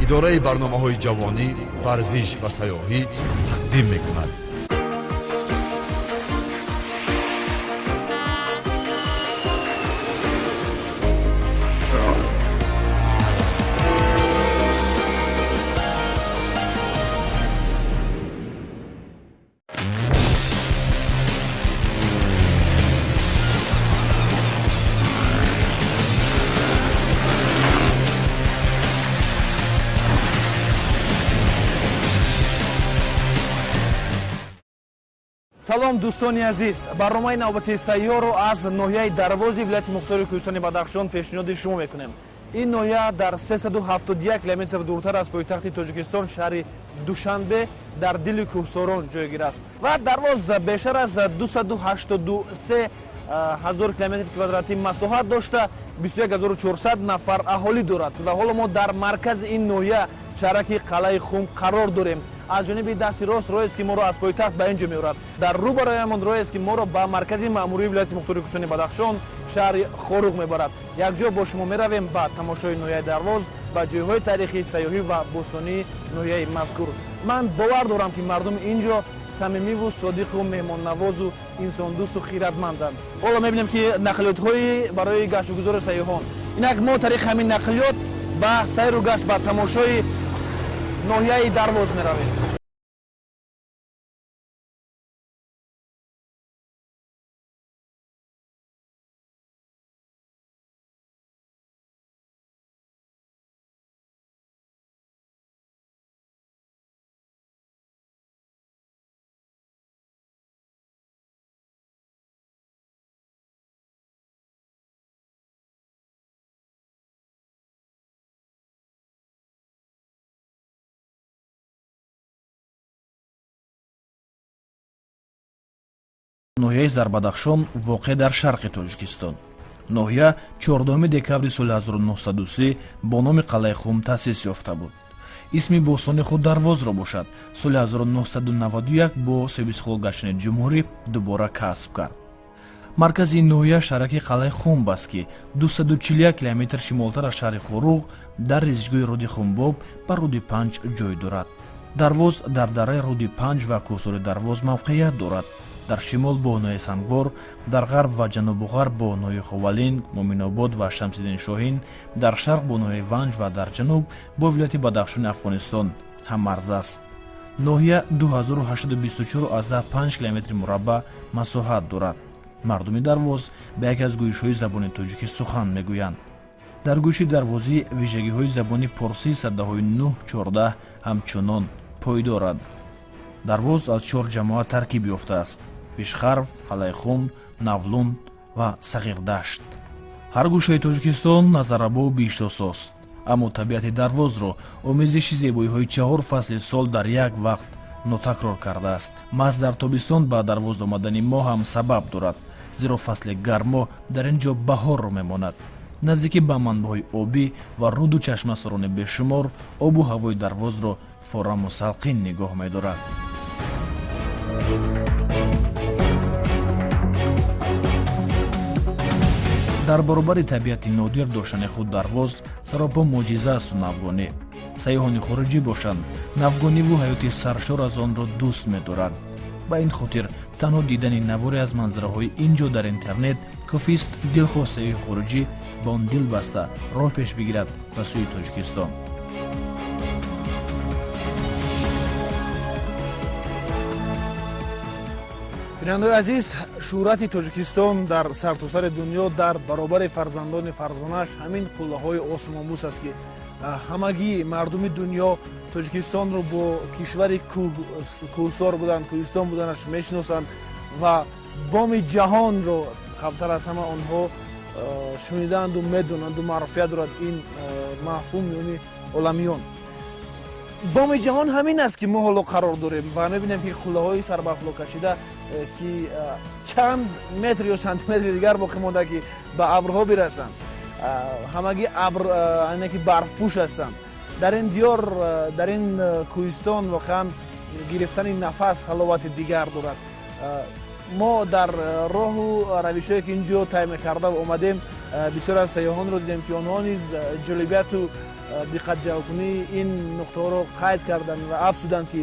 Идораи барномаҳои ҷавонӣ, варзиш ва сайёҳӣ тақдим мекунад. Салом, дӯстони азиз! Барномаи навбати Сайёрро аз ноҳияи Дарвози вилояти мухтори Кӯҳистони Бадахшон пешниҳоди шумо мекунем. Ин ноҳия дар 371 километр дуртар аз пойтахти Тоҷикистон, шаҳри Душанбе, дар дили кӯҳсорон ҷойгир аст ва Дарвоз бештар аз 283 ҳазор километри квадратӣ масоҳат дошта, 21400 нафар аҳолӣ дорад. Ва ҳоло мо дар маркази ин ноҳия, шаҳраки Қалъаи Хум қарор дорем. Аз ҷониби дасти рост роҳест, ки моро аз пойтахт ба ин ҷо меорад. Дар рӯбароямон роҳест, ки моро ба маркази маъмурии вилояти мухтори Кӯҳистони Бадахшон, шаҳри Хоруғ мебарад. Якҷо бо шумо меравем ба тамошои ноҳияи Дарвоз ва ҷойҳои таърихӣ, сайёҳӣ ва бӯстонии ноҳияи мазкур. Ман бовар дорам, ки мардуми ин ҷо самимиву содиқу меҳмоннавозу инсондӯсту хиратманданд. Ҳоло мебинем, ки нақлиётҳои барои гаштугузори сайёҳон. Инак мо тариқи ҳамин нақлиёт ба сайру гашт, ба тамошои ноҳияи Дарвоз меравем. Ноҳияи Зарбадахшон воқеъ дар шарқи Тоҷикистон. Ноҳия 14 декабри соли 1903 бо номи Қалъаи Хум таъсис ёфта буд. Исми бостони худ Дарвозро бошад, соли 1991 бо соҳибистиқлол гаштани ҷумҳурӣ дубора касб кард. Маркази ин ноҳия шаҳраки Қалъаи Хумб аст, ки 241 километр шимолтар аз шаҳри Хоруғ, дар резишгоҳи руди Хумбоб ба руди Панҷ ҷой дорад. Дарвоз дар дараи руди Панҷ ва кӯҳсори Дарвоз мавқеият дорад. Дар шимол бо ноҳияи Сангвор, дар ғарб ва ҷанубу ғарб бо ноҳияи Ховалинг, Муъминобод ва Шамсиддини Шоҳин, дар шарқ бо ноҳияи Ванҷ ва дар ҷануб бо вилояти Бадахшони Афғонистон ҳаммарз аст. Ноҳия 2824,5 километри мураббаъ масоҳат дорад. Мардуми Дарвоз ба яке аз гӯйишҳои забони тоҷикӣ сухан мегӯянд. Дар гӯши дарвозӣ вижагиҳои забони порсии садаҳои 9-14 ҳамчунон пойдоранд. Дарвоз аз чор ҷамоа таркиб ёфтааст: Вишхарв, Қалъаи Хум, Навлунд ва Сағирдашт. Ҳар гӯшаи Тоҷикистон назаррабову биҳиштосост, аммо табиати Дарвозро омезиши зебоиҳои чаҳор фасли сол дар як вақт нотакрор кардааст. Маҳз дар тобистон ба Дарвоз омадани мо ҳам сабаб дорад, зеро фасли гармо дар ин ҷо баҳорро мемонад. Наздикӣ ба манбаъҳои обӣ ва руду чашмасорони бешумор обу ҳавои Дарвозро фораму салқин нигоҳ медорад. Дар баробари табиати нодир доштани худ, Дарвоз саропо мӯъҷиза асту навгонӣ. Сайёҳони хориҷӣ бошанд, навгониву ҳаёти саршор аз онро дӯст медоранд. Ба ин хотир танҳо дидани наворе аз манзараҳои ин ҷо дар интернет кофист дилхоҳ сайёҳи хориҷӣ ба он дил баста роҳ пеш бигирад ба сӯи Тоҷикистон. Бинандаои азиз, шӯҳрати Тоҷикистон дар сартосари дунё дар баробари фарзандони фарзонаш ҳамин қуллаҳои осмонбӯс аст, ки ҳамагӣ мардуми дунё Тоҷикистонро бо кишвари кӯҳсор будан, кӯҳистон буданаш мешиносанд ва боми ҷаҳонро қаблтар аз ҳама онҳо шунидаанду медонанду маъруфият дорад ин мафҳум миёни оламиён. Боми ҷаҳон ҳамин аст, ки мо ҳоло қарор дорем ва мебинем, ки қуллаҳои сарбафло кашида, ки чанд метр ё сантиметри дигар боқӣ монда, ки ба абрҳо бирасанд, ҳамагӣ абр, ки барфпӯш ҳастанд. Дар ин диёр, дар ин кӯҳистон воқеан гирифтани нафас ҳаловати дигар дорад. Мо дар роҳу равишҳое, ки ин ҷо тай мекарда омадем, бисёр аз сайёҳонро дидем, ки онҳо низ ҷолибияту Диққатҷалбкунии ин нуқтаҳоро қайд карданд ва афзуданд, ки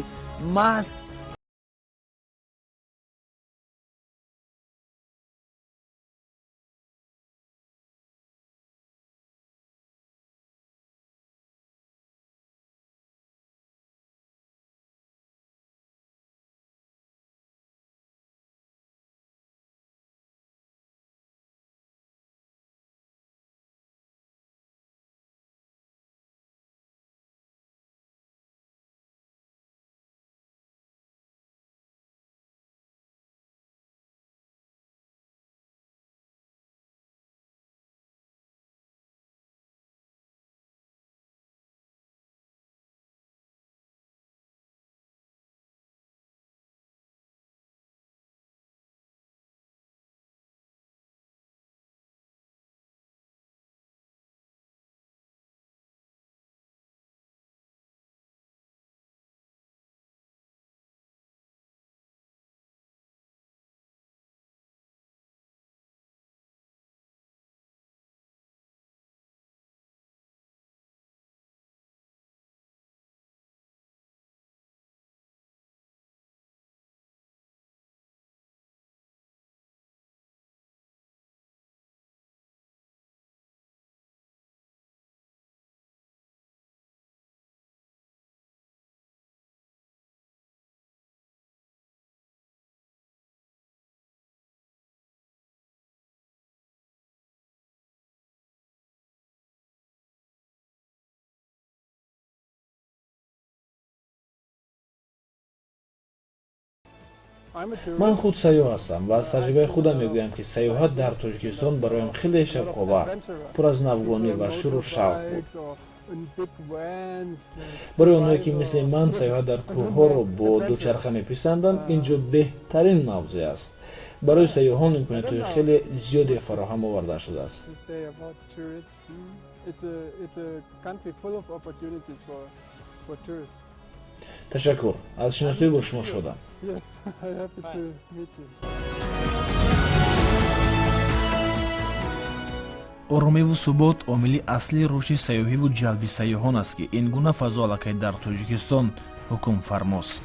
маҳз Ман худ сайёҳ ҳастам ва аз таҷрибаи худам мегӯям, ки сайёҳат дар Тоҷикистон бароям хеле шавқовар, пур аз навгонӣ ва шӯру шавқ буд. Барои онҳое, ки мисли ман сайёҳат дар кӯҳҳоро бо дучарха меписанданд, ин ҷо беҳтарин мавзеъ аст. Барои сайёҳон имкониятҳои хеле зиёде фароҳам оварда шудааст. Ташаккур, аз шиносоӣ бо шумо шудам. Оромиву субот омили аслии рушди сайёҳиву ҷалби сайёҳон аст, ки ин гуна фазо аллакай дар Тоҷикистон ҳукмфармост.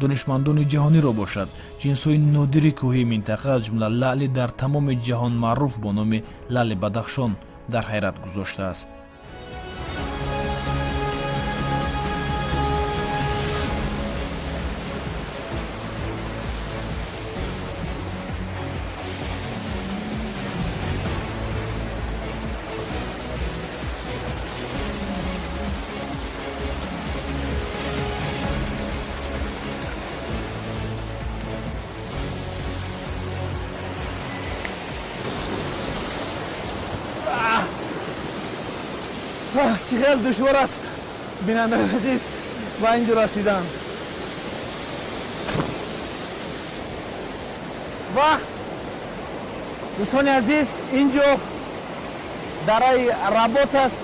Донишмандони ҷаҳониро бошад, ҷинсҳои нодири кӯҳии минтақа, аз ҷумла лаъли дар тамоми ҷаҳон маъруф бо номи лаъли Бадахшон, дар ҳайрат гузоштааст. Чӣ хел душвор аст, бинандаи азиз, ба ин ҷо расидан. Ва дӯстони азиз, ин ҷо дараи Работ аст,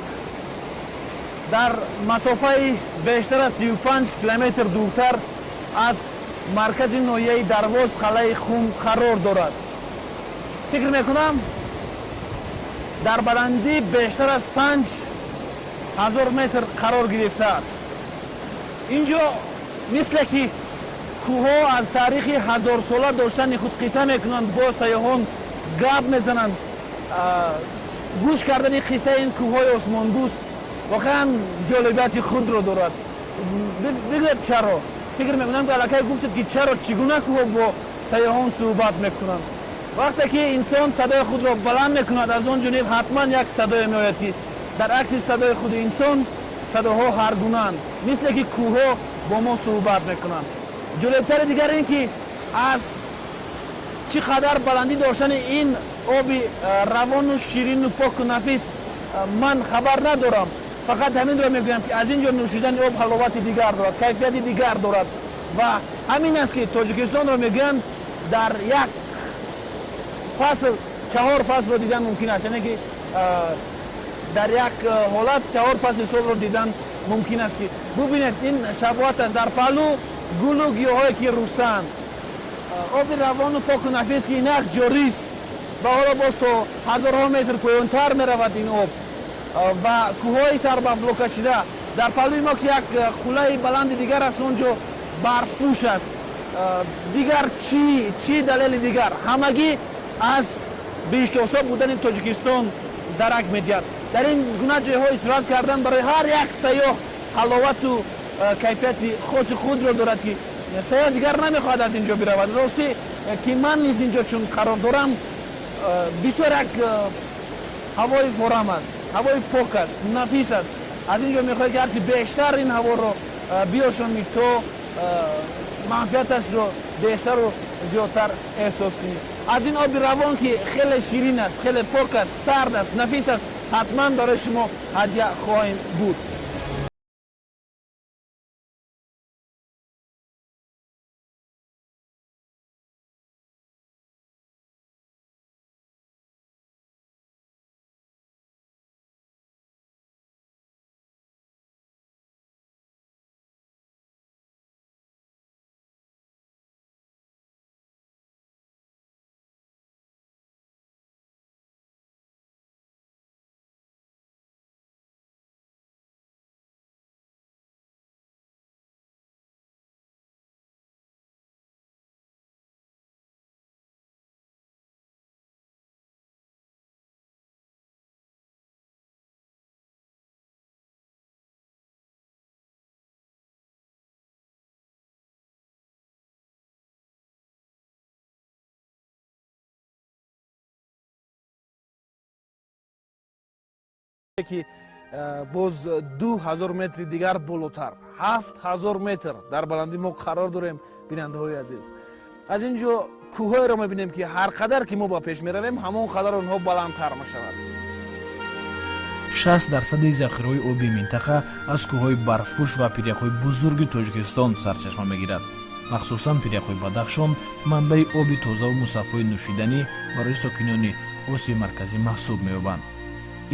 дар масофаи бештар аз 35 километр дуртар аз маркази ноҳияи Дарвоз қалъаи Хум қарор дорад. Фикр мекунам, дар баландӣ бештар аз 5000 метр қарор гирифтааст. Ин ҷо мисле ки кӯҳҳо аз таърихи ҳазорсола доштани худ қисса мекунанд, бо сайёҳон гап мезананд. Гӯш кардани қиссаи ин кӯҳҳои осмондӯст воқеан ҷолибияти худро дорад. Бигӯед, чаро? Фикр мекунам, ки аллакай гуфтед, ки чаро, чӣ гуна кӯҳҳо бо сайёҳон суҳбат мекунанд. Вақте ки инсон садои худро баланд мекунад, аз он ҷониб ҳатман як садое меояд, ки дар акси садои худи инсон садоҳо ҳаргунаанд, мисле ки кӯҳҳо бо мо суҳбат мекунанд. Ҷолибтари дигар ин ки аз чӣ қадар баландӣ доштани ин оби равону ширину поку нафис ман хабар надорам. Фақат ҳаминро мегӯям, ки аз ин ҷо нӯшидани об ҳаловати дигар дорад, кайфияти дигар дорад. Ва ҳамин аст, ки Тоҷикистонро мегӯянд, дар як фасл чаҳор фаслро дидан мумкин аст, яъне ки дар як ҳолат чаҳор фасли солро дидан мумкин аст. Ки бубинед, ин шабоҳат аст, дар паҳлӯ гулу гиёҳое ки рӯстаанд, оби равону поку нафис, ки инак ҷорист ва ҳоло боз то ҳазорҳо метр поёнтар меравад ин об. Ва кӯҳҳои сарбафлокашида дар паҳлӯи мо, ки як қуллаи баланди дигар аст, он ҷо барфпӯш аст. Дигар чӣ, чӣ далели дигар? Ҳамагӣ аз биҳиштосо будани Тоҷикистон дарак медиҳад. Дар ин гуна ҷойҳо истироҳат кардан барои ҳар як сайёҳ ҳаловату кайфияти хоси худро дорад, ки сайёҳ дигар намехоҳад аз ин ҷо биравад. Ростӣ, ки ман низ ин ҷо чун қарор дорам, бисёр як ҳавои форам аст, ҳавои пок аст, нафис аст. Аз ин ҷо мехоҳед, ки ҳарчи бештар ин ҳаворо биёшомӣ, то манфиаташро бештару зиёдтар эҳсос кунӣ. Аз ин оби равон, ки хеле ширин аст, хеле пок аст, сард аст, нафис аст, ҳатман барои шумо ҳадя хоҳем буд. Ки боз 2000 метри дигар болотар, 7000 метр дар баландӣ мо қарор дорем. Бинандаҳои азиз, аз ин ҷо кӯҳҳоеро мебинем, ки ҳар қадар ки мо ба пеш меравем, ҳамон қадар онҳо баландтар мешавад. 60% захираҳои оби минтақа аз кӯҳҳои барфпӯш ва пиряхҳои бузурги Тоҷикистон сарчашма мегирад. Махсусан пиряхҳои Бадахшон манбаи оби тозаву мусаффои нӯшиданӣ барои сокинони Осиёи Марказӣ маҳсуб меёбанд.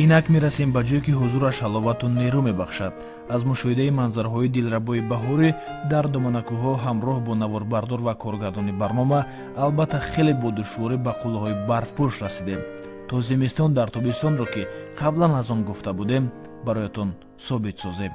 Инак мерасем ба ҷое, ки ҳузураш ҳаловату нерӯ мебахшад. Аз мушоҳидаи манзараҳои дилрабои баҳорӣ дар доманакӯҳҳо ҳамроҳ бо наворбардор ва коргардони барнома, албатта, хеле бо душворӣ ба қуллаҳои барфпӯш расидем, то зимистон дар тобистонро, ки қаблан аз он гуфта будем, бароятон собит созем.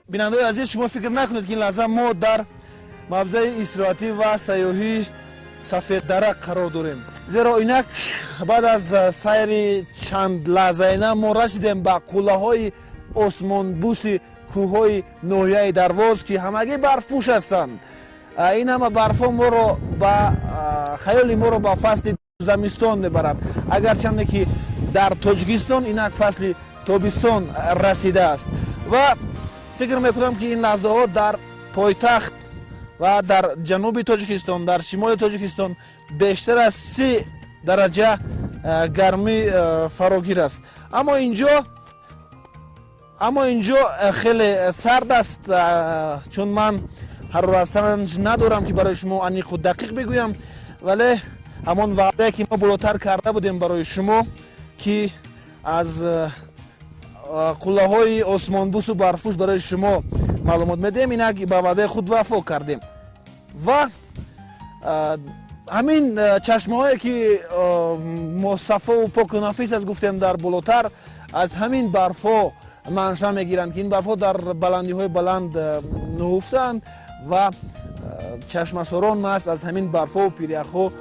Бинандаои азиз, шумо фикр накунед, ки ин лаҳза мо дар мавзеи истироҳатӣ ва сайёҳии Сафеддара қарор дорем, зеро инак баъд аз сайри чанд лаҳзаина мо расидем ба қуллаҳои осмонбӯси кӯҳҳои ноҳияи Дарвоз, ки ҳамагӣ барфпӯш ҳастанд. Ин ҳама барфҳо моро ба хаёли моро ба фасли замистон мебарад, агарчанде ки дар Тоҷикистон инак фасли тобистон расидааст. Ва фикр мекунам, ки ин лаҳзаҳо дар пойтахт ва дар ҷануби Тоҷикистон, дар шимоли Тоҷикистон бештар аз 30 дараҷа гармӣ фарогир аст, аммо инҷо хеле сард аст. Чун ман ҳароратсанҷ надорам, ки барои шумо аниқу дақиқ бигӯям, вале ҳамон ваъдае, ки мо болотар карда будем барои шумо, ки аз қуллаҳои осмонбӯсу барфпӯш барои шумо маълумот медиҳем, инак ба ваъдаи худ вафо кардем. Ва ҳамин чашмаҳое, ки мусаффову поку нафис аст, гуфтем дар болотар, аз ҳамин барфҳо манша мегиранд, ки ин барфҳо дар баландиҳои баланд нуҳуфтаанд ва чашмасорон маҳз аз ҳамин барфҳову пиряхҳо.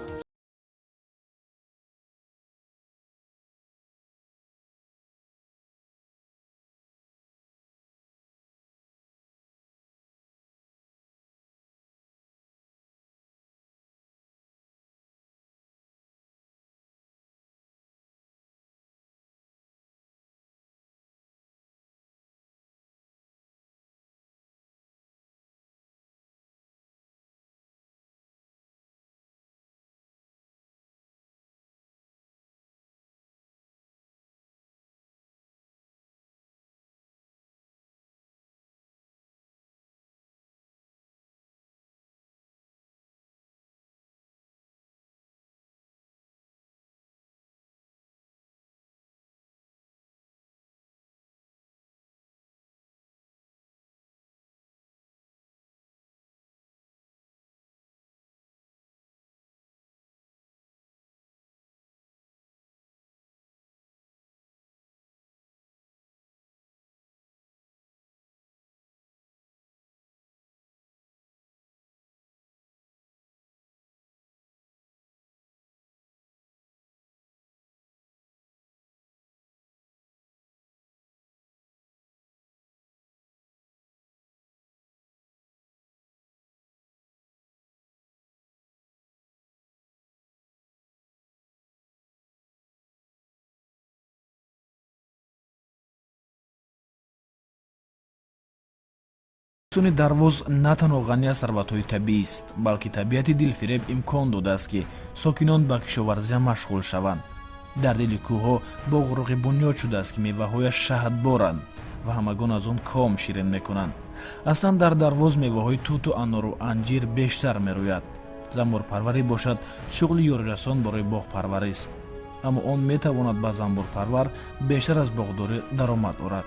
Кӯҳистони Дарвоз на танҳо ғанӣ аз сарватҳои табиист, балки табиати дилфиреб имкон додааст, ки сокинон ба кишоварзиам машғул шаванд. Дар дили кӯҳҳо боғу роғе бунёд шудааст, ки меваҳояш шаҳдборанд ва ҳамагон аз он ком ширин мекунанд. Аслан дар Дарвоз меваҳои туту анору анҷир бештар мерӯяд. Занбурпарварӣ бошад шуғли ёрирасон барои боғпарварист, аммо он метавонад ба занбурпарвар бештар аз боғдорӣ даромад орад.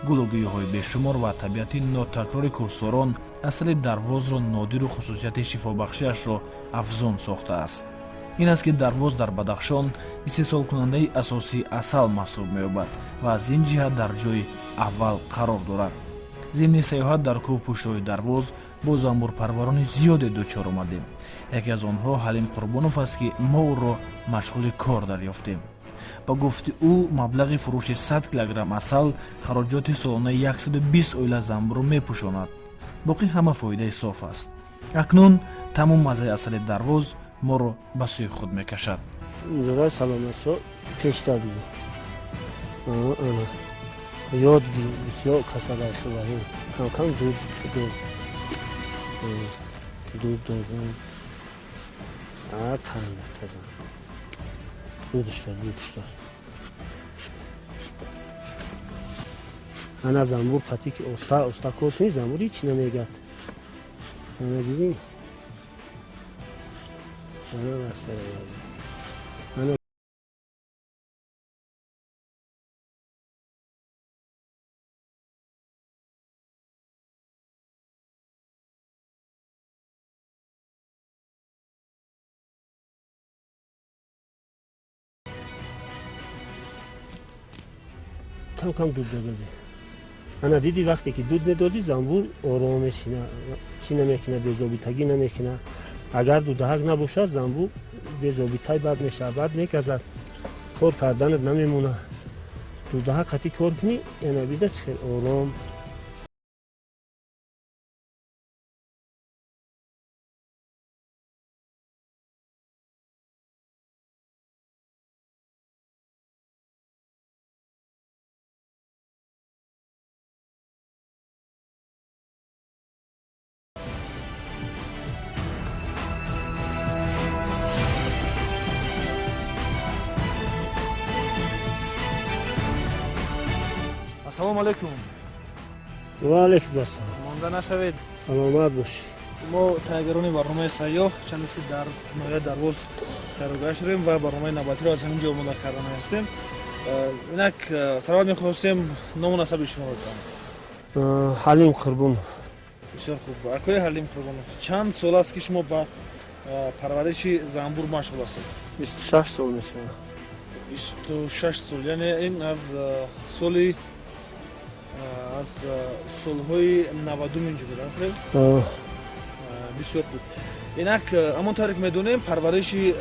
Гулу гиёҳҳои бешумор ва табиати нотакрори кӯҳсорон асали Дарвозро нодиру хусусияти шифобахшиашро афзун сохтааст. Ин аст, ки Дарвоз дар Бадахшон истеҳсолкунандаи асосии асал маҳсуб меёбад ва аз ин ҷиҳат дар ҷои аввал қарор дорад. Зимни сайёҳат дар кӯҳпуштҳои Дарвоз бо занбурпарварони зиёде дучор омадем. Яке аз онҳо Ҳалим Қурбонов аст, ки мо ӯро машғули кор дарёфтем. Ба гуфти ӯ, маблағи фурӯши 100 килограмм асал хароҷоти солонаи 120 оила занбурро мепӯшонад. Боқӣ ҳама фоидаи соф аст. Акнун тамом маззаи асали Дарвоз моро ба сӯи худ мекашад. Зура саломатшо пештар буд. Ёд гир, бисёр касалай шуваҳи. Кам-кам дуд дуд. Дуд дуд. А қанда таза. Дудш дод, дудш дод. Ана занбур қатӣ ки оста оста кор кунӣ, занбур ҳеч намегад. Ана дидӣ? Ана ана кам кам дуд дозази. Ана дидӣ, вақте ки дуд медозӣ, занбур ором мешина, чӣ намекуна, безобитагӣ намекуна. Агар дудаҳак набошад, занбур безобитай бад мешавад, бад меказад, кор карданат намемонад. Дудаҳак қатӣ кор кунӣ, ана бида чӣ хел ором. Ассалому алайкум. Ва алайкум ассалом. Монда нашавед. Саломат бошед. Мо таҳиягарони барномаи Сайёҳ чанд рӯзи дар ноҳияи Дарвоз сайругашт шудем ва барномаи навбатиро аз ҳамин ҷо омода кардан ҳастем. Инак сараввал мехостем ному насаби шуморо бифаҳмем. Ҳалим Қурбонов. Бисёр хуб. Акои Ҳалим Қурбонов, чанд сол аст, ки шумо ба парвариши занбур машғул ҳастед? 26 сол мешавад. 26 сол, яъне ин аз соли аз солҳои 90-ум инҷо будам. Бисёр хуб. Инак ҳамон тавре ки медонем, парвариши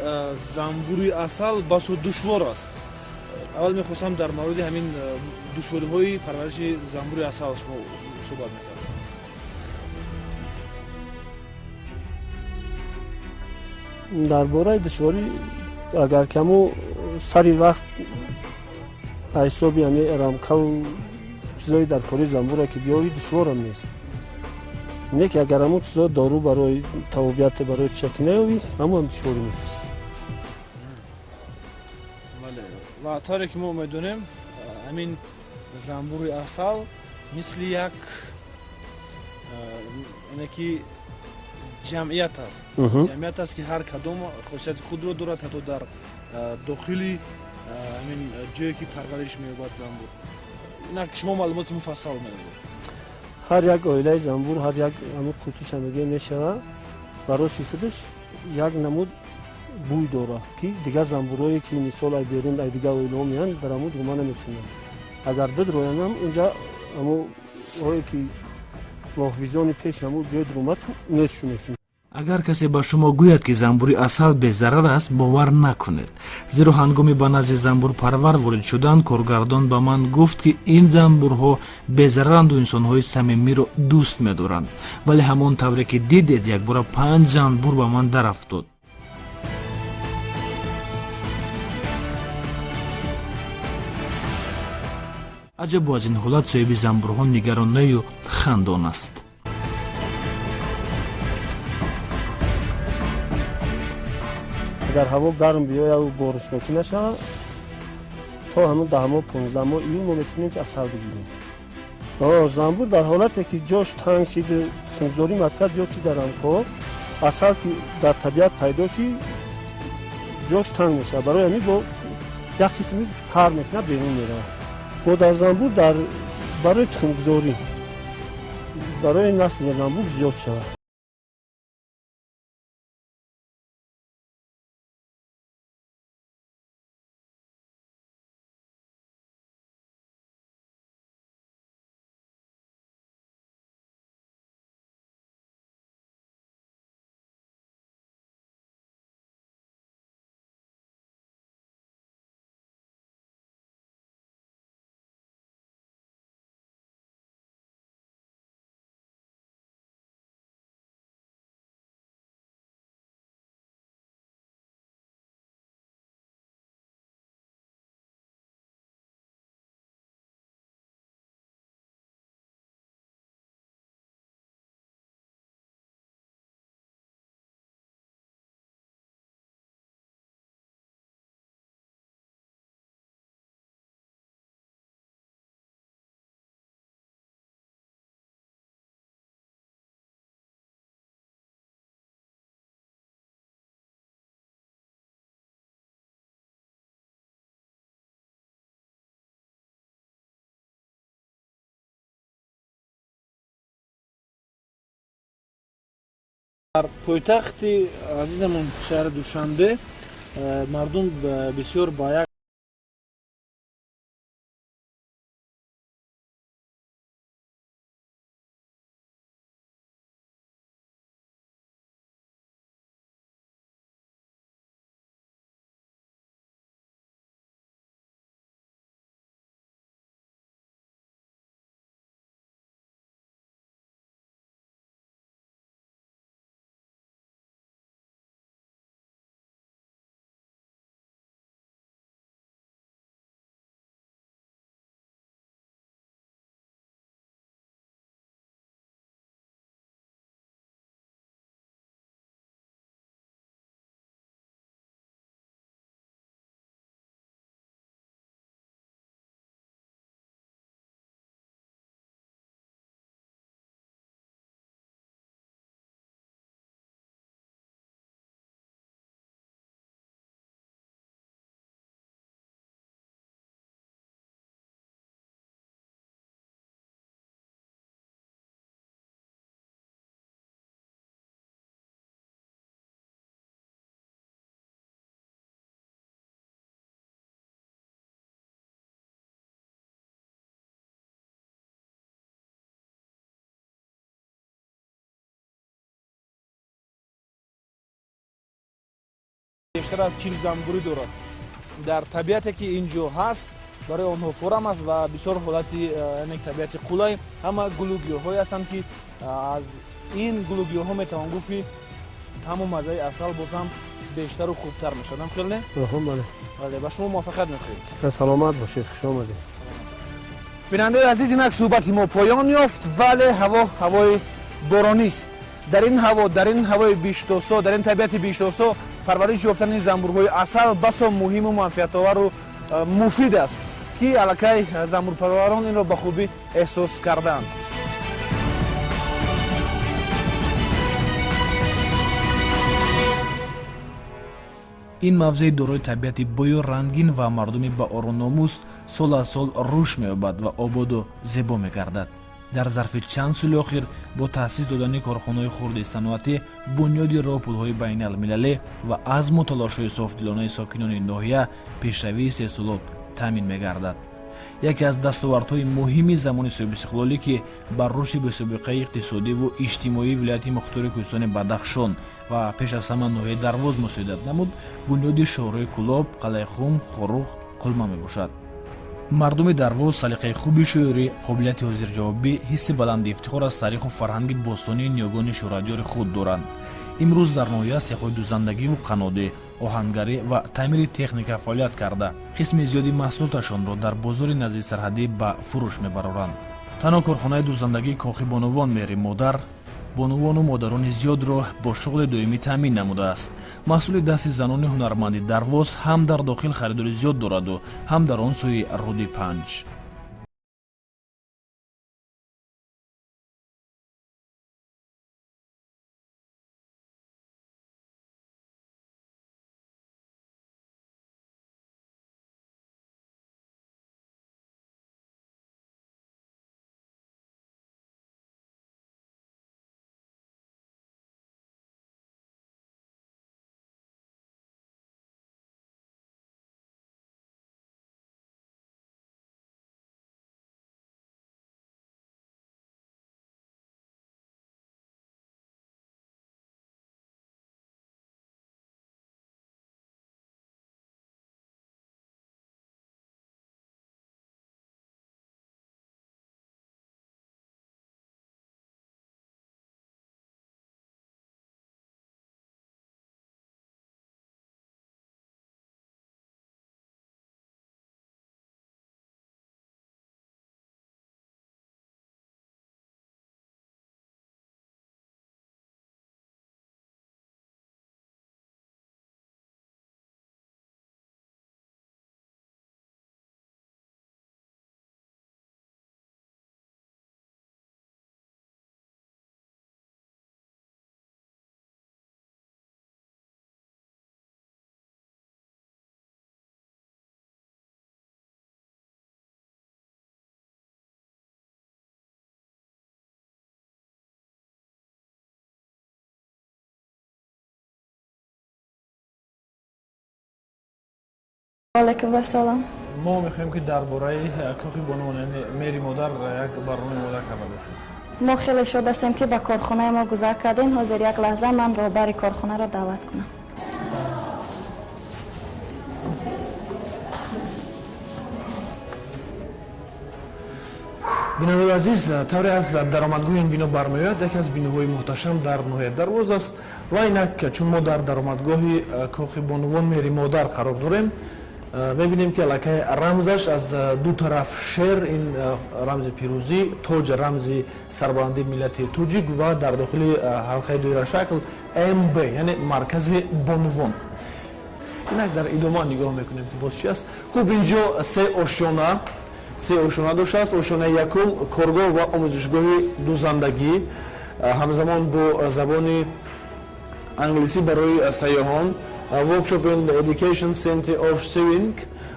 занбури асал басо душвор аст. Аввал мехостам дар мавриди ҳамин душвориҳои парвариши занбури асал шумо суҳбат мекардем. Дар бораи душворӣ, агар каму сари вақт ҳисоби ҳамин рамкаву чизои дар кори занбура ки биёвӣ, душворам нест. Не ки агар ҳамон чизо дору барои тавобият, барои чиза ки наёвӣ, ҳамон душворӣ мекашад. Бале, ва тавре ки мо медонем, ҳамин занбури асал мисли як яъне ки ҷамъият аст, ҷамъият аст, ки ҳар кадом хосияти худро дорад, ҳатто дар дохили ҳамин ҷое ки парвариш меёбад занбур. Инак шумо маълумоти муфассал медодед. Ҳар як оилаи занбур, ҳар як ҳамун қутиша мегӯем мешавад, бароси худаш як намуд бӯй дорад, ки дигар занбурое ки мисол ай берун, ай дигар оилаҳо меянд, дар ҳамун дума наметавонанд. Агар бидроянам, унҷа ҳамоҳое ки муҳофизони пеш ҳамун ҷои дуромад нестшу мекунанд. Агар касе ба шумо гӯяд, ки занбури асал безарар аст, бовар накунед, зеро ҳангоми ба назди занбурпарвар ворид шудан коргардон ба ман гуфт, ки ин занбурҳо безараранду инсонҳои самимиро дӯст медоранд, вале ҳамон тавре ки дидед, якбора 5 занбур ба ман дарафтод. Аҷабо, аз ин ҳолат соҳиби занбурҳо нигаронаю хандон аст. Агар ҳаво гарм биёяд боришнокӣ нашавад, то ҳамун 10 моҳ 15 моҳ июл мо метавонем ки асал бигирем. Занбур дар ҳолате ки ҷош танг шид, тухмгузорӣ марказ зиёд шид дар рамкҳо, асал ки дар табиат пайдо шид, ҷош танг мешавад. Барои ҳамин бо як қисми кар мекунад, берун меравад. Модарзанбур барои тухмгузорӣ, барои насли занбур зиёд шавад. Дар пойтахти азизамон шаҳри Душанбе мардум бисёр ба як бештар аз 40 занбурӣ дорад. Дар табиате ки ин ҷо ҳаст, барои онҳо форам аст ва бисёр ҳолати яъне табиати қулай, ҳама гулу гиёҳҳое ҳастанд ки аз ин гулу гиёҳҳо метавон гуфт ки таъму маззаи асал боз ҳам бештару хубтар мешавад. Ҳам хел не? Бале. Бале, ба шумо муваффақият мехоҳем. Саломат бошед, хуш омадед. Бинандаи азиз, инак суҳбати мо поён ёфт, вале ҳаво ҳавои боронист. Дар ин ҳаво, дар ин ҳавои биштосо, дар ин табиати биштосо парвариш ёфтани занбурҳои асал басо муҳиму манфиатовару муфид аст, ки аллакай занбурпарварон инро ба хубӣ эҳсос кардаанд. Ин мавзеи дорои табиати бою рангин ва мардуми ба ору-номус сол аз сол рушд меёбад ва ободу зебо мегардад. Дар зарфи чанд соли охир бо таъсис додани корхонаҳои хурди саноатӣ, бунёди роҳпулҳои байналмилалӣ ва азму талошҳои софдилонаи сокинони ноҳия пешравии истеҳсолот таъмин мегардад. Яке аз дастовардҳои муҳими замони соҳибистиқлолӣ, ки бар рушди бесобиқаи иқтисодиву иҷтимоии вилояти мухтори Кӯҳистони Бадахшон ва пеш аз ҳама ноҳияи Дарвоз мусоидат намуд, бунёди шоҳрои Кӯлоб, Қалъаихум, Хоруғ, Қулма мебошад. Мардуми Дарвоз салиқаи хуби шуурӣ, қобилияти ҳозирҷавобӣ, ҳисси баланди ифтихор аз таъриху фарҳанги бостонии ниёгони шӯҳратёри худ доранд. Имрӯз дар ноҳия сехҳои дузандагиву қаннодӣ, оҳангарӣ ва таъмири техника фаъолият карда, қисми зиёди маҳсулоташонро дар бозори назди сарҳадӣ ба фурӯш мебароранд. Танҳо корхонаи дузандагии Кохи бонувон Меҳри Модар Бонувону модарони зиёдро бо шуғли доимӣ таъмин намудааст. Маҳсули дасти занони ҳунарманди Дарвоз ҳам дар дохил харидори зиёд дораду, ҳам дар он сӯи руди Панҷ. Алайкум вассалом. Мо мехоҳем, ки дар бораи кохи бонувон, яъне Меҳри Модар, як барномаи омода карда бошем. Мо хеле шод ҳастем, ки ба корхонаи мо гузар кардем. Ҳозир як лаҳза ман роҳбари корхонаро даъват кунам. Бинандагони азиз, тавре аз даромадгоҳи ин бино бармеояд, яке аз биноҳои муҳташам дар ноҳияи Дарвоз аст. Ва инак, чун мо дар даромадгоҳи кохи бонувон Меҳри Модар қарор дорем, мебинем, ки аллакай рамзаш аз ду тараф шер, ин рамзи пирӯзӣ, тоҷ, рамзи сарбаландии миллати тоҷик, ва дар дохили ҳалқаи доирашакл МБ, яъне маркази бонувон. Инак дар идома нигоҳ мекунем, ки боз чи аст. Хуб, инҷо се ошёна доштааст. Ошёнаи якум коргоҳ ва омӯзишгоҳи дузандагӣ, ҳамзамон бо забони англисӣ барои сайёҳон, Workshop and Education Center of Sewing.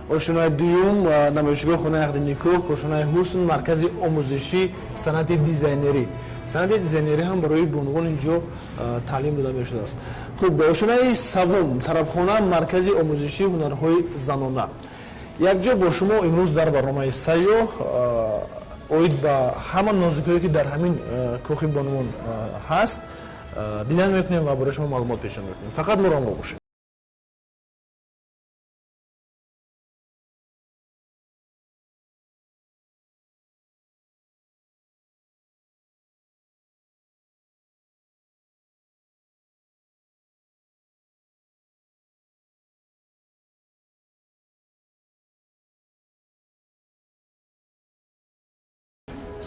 Ошёнаи дуюм намоишгоҳ, хонаи ақди никоҳ, кошонаи ҳусн, маркази омӯзишӣ санъати дизайнерӣ. Санъати дизайнерӣ ҳам барои бонувон инҷо таълим дода мешудааст. Хуб, ошёнаи севум тарабхона, маркази омӯзишии ҳунарҳои занона. Якҷо бо шумо имрӯз дар барномаи Сайёҳ оид ба ҳама нозукиҳое, ки дар ҳамин кохи бонувон ҳаст, дидан мекунем ва барои шумо маълумот пешниҳод мекунем. Фақат моро ҳамроҳ бошед.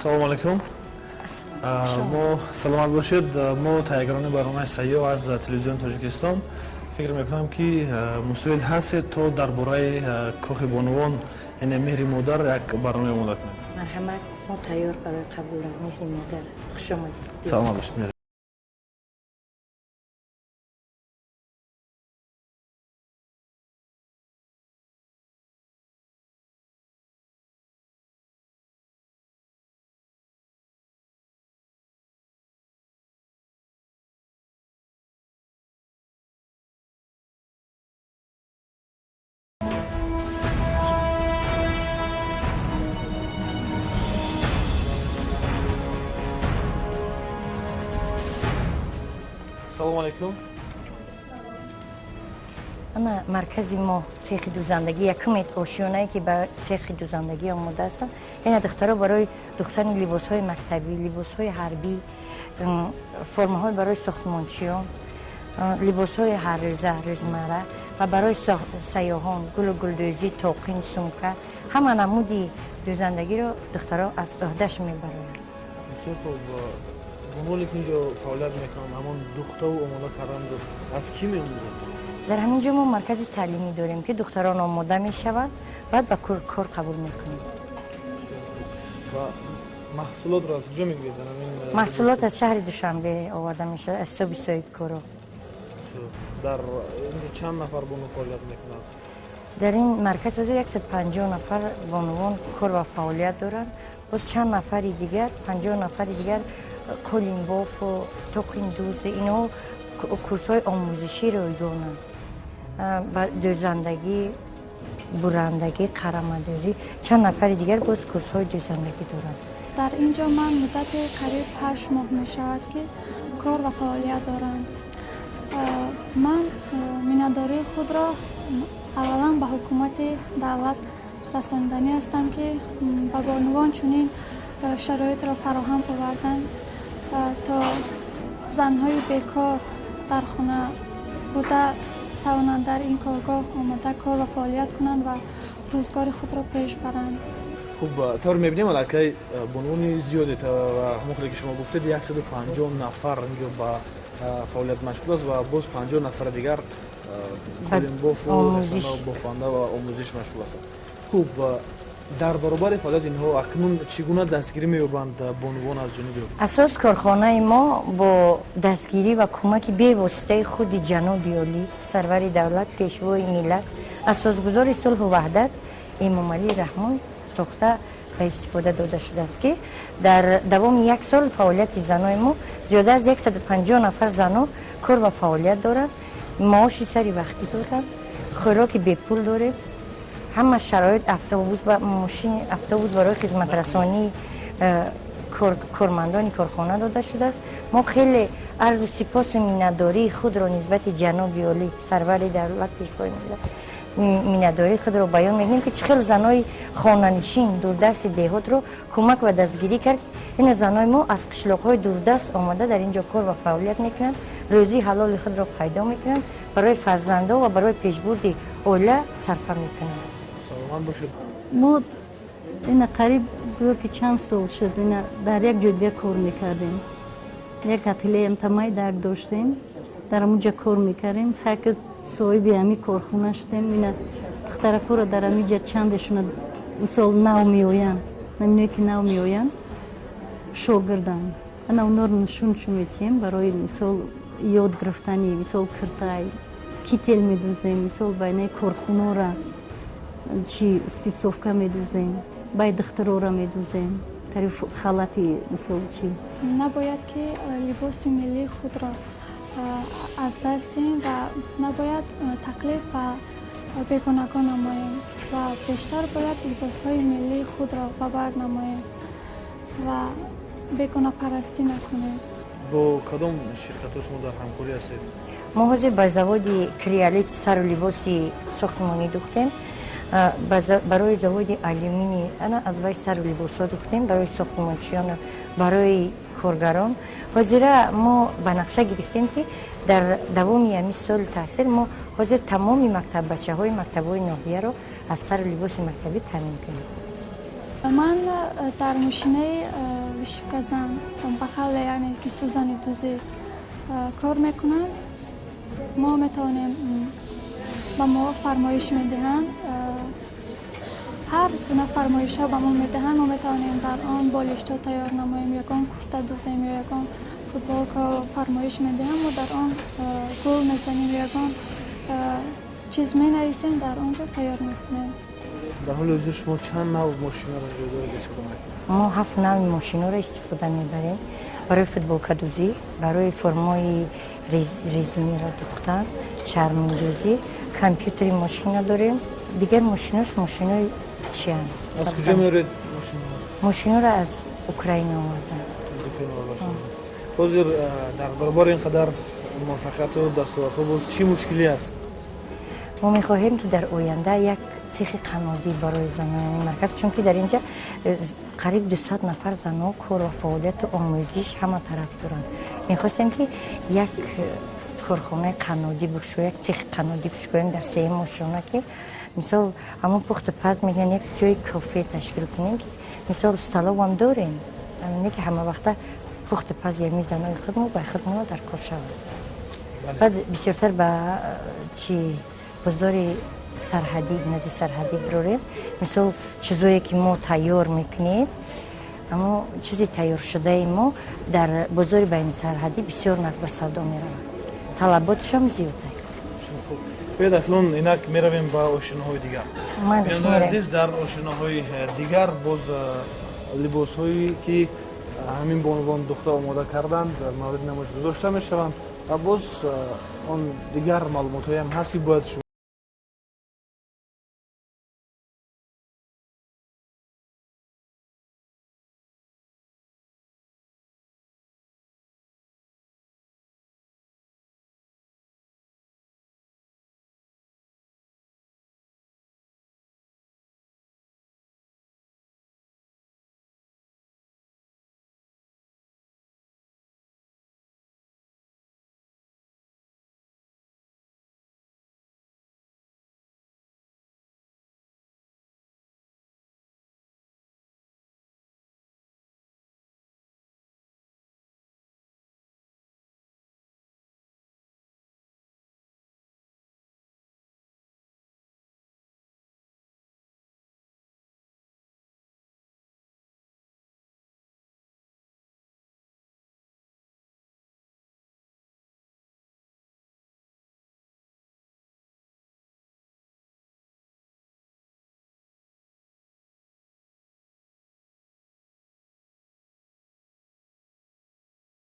Салому алайкум. Мо, саломат бошед. Мо таҳиягарони барномаи Сайёҳ аз Телевизиони Тоҷикистон. Фикр мекунам, ки мусоид ҳастед, то дар бораи кохи бонувон, яъне Меҳри Модар, як барнома омода кунем. Марҳамат, мо тайёр барои қабула. Меҳри Модар, хуш омадед. Саломат бошед. Салому алайкум. Ана маркази мо, цехи дузандагӣ, якум ошёнае, ки ба цехи дузандагӣ омода ҳастанд. Ина духтаро барои духтани либосҳои мактабӣ, либосҳои ҳарбӣ, формаҳои барои сохтмончиён, либосҳои ҳаррӯза, рӯзмарра ва барои сайёҳон гулу гулдӯзӣ, тоқин, сумка, ҳама намуди дузандагиро духтаро аз ӯҳдаш мебароянд. Бисёр хуб. Бонувоне ки инҷо фаъолият мекунанд, ҳамон духтаву омода карданро аз кӣ меомӯзанд? Дар ҳамин ҷо мо маркази таълимӣ дорем, ки духтарон омода мешаванд, баъд ба кор қабул мекунем. Ва маҳсулотро аз куҷо мегиред? Маҳсулот аз шаҳри Душанбе оварда мешавад, аз ҳисоби соҳибкоро. Дар инҷо чанд нафар бону фаъолият мекунанд? Дар ин марказ ҳозир 150 нафар бонувон кор ва фаъолият доранд. Боз чанд нафари дигар, 50 нафари дигар қолинбофу тоқиндӯз, инҳо курсҳои омӯзишӣ ройгонанд. Ба дӯзандагӣ, бурандагӣ, қарамадӯзӣ, чанд нафари дигар боз курсҳои дӯзандагӣ доранд. Дар ин ҷо ман муддати қариб 8 моҳ мешавад, ки кор ва фаъолият дорам. Ман миннатдории худро аввалан ба ҳукумати давлат расонданӣ ҳастам, ки ба бонувон чунин шароитро фароҳам оварданд, то занҳои бекор дар хона буда тавонанд дар ин коргоҳ омода кор ва фаъолият кунанд ва рӯзгори худро пеш баранд. Хуб, тавр мебинем, аллакай бонувони зиёде ва ҳамон хеле ки шумо гуфтед, 150 нафар инҷо ба фаъолият машғул аст ва боз 50 нафари дигар қолинбофу бофанда ва омӯзиш машғул ҳастанд. Хуб, дар баробари фаъолият инҳо акнун чӣ гуна дастгирӣ меёбанд бонувон аз ҷониби ҳукумат? Асос корхонаи мо бо дастгирӣ ва кӯмаки бевоситаи худи ҷаноби олӣ, сарвари давлат, пешвои миллат, асосгузори сулҳу ваҳдат Эмомалӣ Раҳмон сохта ба истифода дода шудааст, ки дар давоми як сол фаъолияти занои мо зиёда аз 150 нафар занон кор ва фаъолият доранд, маоши сари вақтӣ доранд, хӯроки бепул дорем, ҳама шароит, автобус ва мошин, автобус барои хизматрасонии кормандони корхона дода шудааст. Мо хеле арзу сипосу миннатдории худро нисбати ҷаноби олӣ, сарвари давлат, пешвои миллат, миннатдории худро баён мекунем, ки чӣ хел занои хонанишин дурдасти деҳотро кӯмак ва дастгирӣ кард. Ина занои мо аз қишлоқҳои дурдаст омада дар ин ҷо кор ва фаъолият мекунанд, рӯзии ҳалоли худро пайдо мекунанд, барои фарзандо ва барои пешбурди оила сарфа мекунанд. Мо ина қариб гӯё ки чанд сол шуд, ина дар як ҷой дигар кор мекардем, як ателеям тамай дарк доштем, дар ҳамунҷа кор мекардем. Хайки соҳиби ҳами корхона шудем. Ина духтаракҳоро дар ҳамиҷа чандешуна мисол нав меоянд, наминое ки нав меоянд, шогирданд, ана онҳоро нишоншо метиҳем барои мисол ёд гирифтани, мисол киртай, кител медӯзем, мисол байнаи корхонора чи спецовка медӯзем, бай духтарора медӯзем, тари халати мисол чи. Набояд ки либоси миллии худро аз даст диҳем ва набояд тақлид ба бегонагон намоем ва бештар бояд либосҳои миллии худро ба бар намоем ва бегонапарастӣ накунем. Бо кадом ширкатҳо шумо дар ҳамкорӣ ҳастед? Мо ҳозир ба заводи криолит сару либоси сохтмонӣ духтем, барои заводи алюминий ана аз вай сару либосҳо духтем барои сохтмончиёну барои коргарон. Ҳозира мо ба нақша гирифтем, ки дар давоми ҳамин соли таҳсил мо ҳозир тамоми мактаббачаҳои мактабҳои ноҳияро аз сару либоси мактабӣ таъмин кунем. Ман дар мошинаи вишивказан, ба қавле яъне ки сӯзани дӯзӣ кор мекунам. Мо метавонем, ба мо фармоиш медиҳанд, ҳар гуна фармоишҳо ба мо медиҳанд, мо метавонем дар он болиштҳо тайёр намоем, ягон курта дӯзем ё ягон футболка фармоиш медиҳанд, мо дар он гул мезанем ё ягон чиз менависем, дар он ҷо тайёр мекунем. Дар ҳоли ҳозир шумо чанд нав мошинаро ҷо доред истифода мекунед? Мо 7 нави мошиноро истифода мебарем барои футболкадӯзӣ, барои формаи резиниро духтан, чармдӯзӣ, компютери мошина дорем. Дигар мошинош мошинои чиянд. Аз куҷо меоред мошиноро? Мошиноро аз Украина овардам. Ҳозир дар баробари ин қадар муваффақияту дастовардҳо боз чӣ мушкилӣ аст? Мо мехоҳем, ки дар оянда як цехи қаннодӣ барои занони марказ, чунки дар инҷа қариб 200 нафар занҳо кор ва фаъолияту омӯзиш ҳама тараф доранд. Мехостем, ки як корхонаи қаннодӣ бикушоем, як цехи қаннодӣ бикушоем дар сеюм ошёна, ки мисол ҳамон пухту паз мекунем, як ҷои кофе ташкил кунем, ки мисол столовам дорем, не ки ҳама вақта пухту пази ҳамин занои худмо ба худмо дар кор шавад. Баъд бисёртар ба чи бозори сарҳадӣ, назди сарҳадӣ бирорем. Мисол, чизое ки мо тайёр мекунем, аммо чизи тайёршудаи мо дар бозори байнисарҳадӣ бисёр нағз ба савдо меравад, талаботшам зиёд. Биёед, акнун инак меравем ба ошиноҳои дигар. Бинандагони азиз, дар ошиноҳои дигар боз либосҳое ки ҳамин бонувон духта омода карданд, мавриди намоиш гузошта мешаванд ва боз он дигар маълумотҳоеам ҳаст, ки бояд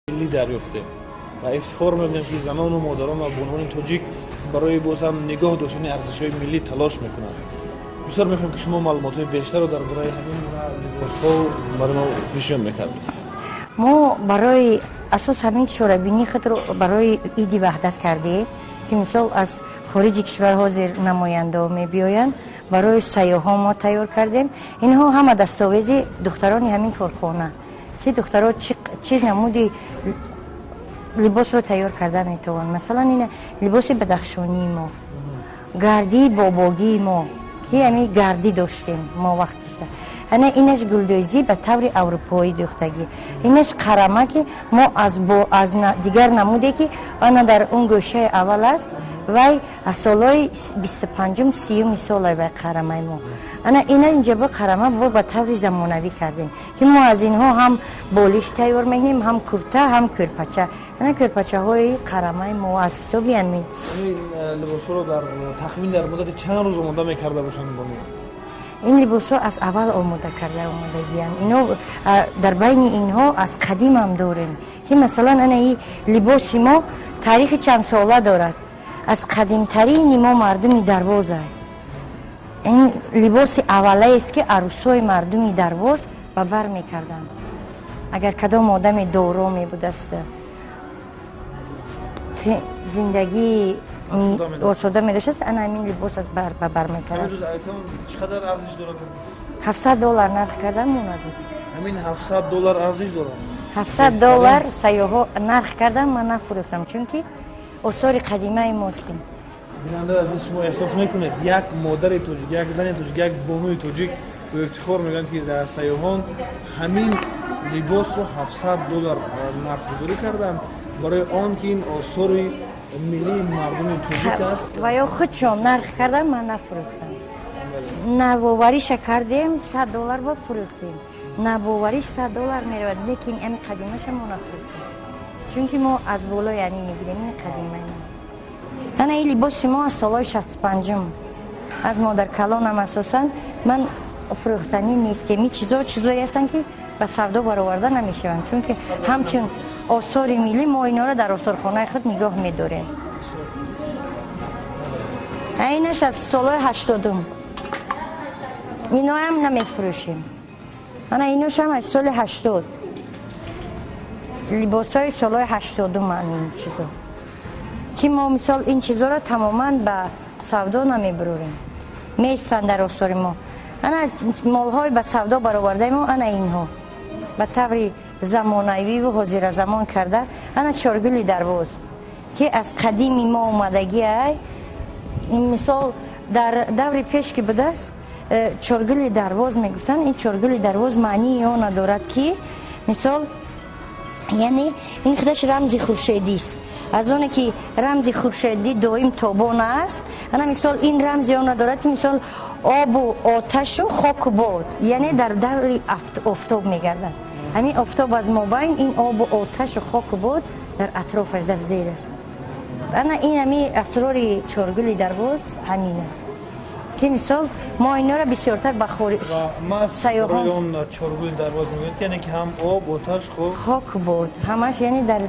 миллӣ дарёфтем ва ифтихор мекунем, ки занону модарон ва бонувони тоҷик барои боз ҳам нигоҳ доштани арзишҳои миллӣ талош мекунанд. Бисёр мехоҳем, ки шумо маълумотҳои бештарро дар бораи ҳамин гуна либосҳо барои мо пешниҳод мекардед. Мо барои асос ҳамин чорабинии худро барои Иди Ваҳдат кардем, ки мисол аз хориҷи кишвар ҳозир намояндаҳо мебиёянд, барои сайёҳҳо мо тайёр кардем. Инҳо ҳама дастовези духтарони ҳамин корхона, ки духтаро чӣ намуди либосро тайёр карда метавонанд. Масалан, ина либоси бадахшонии мо, гардии бобогии мо, ки ҳами гардӣ доштем мо вақтишда. Ана инаш гулдӯзӣ ба таври аврупоӣ дӯхтагӣ, инаш қарама, ки мо аз дигар намуде, ки ана дар он гӯшаи аввал аст, вай аз солҳои 25-ум, 30-уми сола вай қарамаи мо. Ана ина инҷа бо қарама бо ба таври замонавӣ кардем, ки мо аз инҳо ҳам болиш тайёр мекунем, ҳам курта, ҳам кӯрпача. Ана кӯрпачаҳои қарамаи мо аз ҳисоби ҳамин. Либосҳоро дар тахмин дар муддати чанд рӯз омода мекарда бошанд бонувон? Ин либосҳо аз аввал омода карда омодагианд. Ино дар байни инҳо аз қадимам дорем, ки масалан ана и либоси мо таърихи чандсола дорад, аз қадимтарини мо мардуми Дарвоза. Ин либоси аввалаест, ки арӯсҳои мардуми Дарвоз ба бар мекарданд. Агар кадом одами доро мебудаст, зиндагии осода медоштааст, ана ҳамин либос ба бар мекард. Чӣ қадар арзиш дорад? $700 нарх кардан монад. Ҳамин $700 арзиш дорад? $700 сайёҳҳо нарх кардан, ман нафурӯхтам, чунки осори қадимаи мостем. Бинандаи азиз, шумо эҳсос мекунед, як модари тоҷик, як зани тоҷик, як бонуи тоҷик бо ифтихор мегӯянд, ки дар сайёҳон ҳамин либосро $700 нархгузорӣ карданд, барои он ки ин осори миллии мардуми тоҷик аст. Ва ё худшон нарх кардан, ман нафурӯхтам. Навовариша кардем, $100 ба фурӯхтем. Навовариш $100 меравад, лекин ами қадимаша мо нафурӯхтем, чунки мо аз болои ами мегирем, ин қадимаи мо. Ана ин либоси мо аз солҳои 65-ум, аз модаркалонам. Асосан ман фурӯхтанӣ нестем. Ин чизо чизое ҳастанд, ки ба савдо бароварда намешаванд, чунки ҳамчун осори миллӣ мо инҳоро дар осорхонаи худ нигоҳ медорем. Инаш аз солҳои 80-ум, иноам намефурӯшем. Ана иношам аз соли 80, либосҳои солҳои 80-ум ин чизо, ки мо мисол ин чизоро тамоман ба савдо намебурорем, меистанд дар осори мо. Ана молҳои ба савдо баровардаи мо, ана инҳо ба таври замонавиву ҳозиразамон карда. Ана чоргули Дарвоз, ки аз қадими мо омадагӣ ай. Мисол, дар даври пеш ки будааст, чоргули Дарвоз мегуфтанд. Ин чоргули Дарвоз маънии она дорад, ки мисол Яъне ин худаш рамзи хуршедист. Аз оне ки рамзи хуршедӣ доим тобон аст, ана мисол ин рамзи она дорад, ки мисол обу оташу хоку бод, яъне дар даври офтоб мегардад. Ҳамин офтоб аз мобайн, ин обу оташу хоку бод дар атрофаш, дар зераш. Ана ин ҳами асрори чоргули Дарвоз ҳамина, ки мисол мо инора бисёртар ба сайёҳон чоргули Дарвоз мегӯяд, яъне ки ҳам об, оташ, хок, хок бод, ҳамаш яъне дар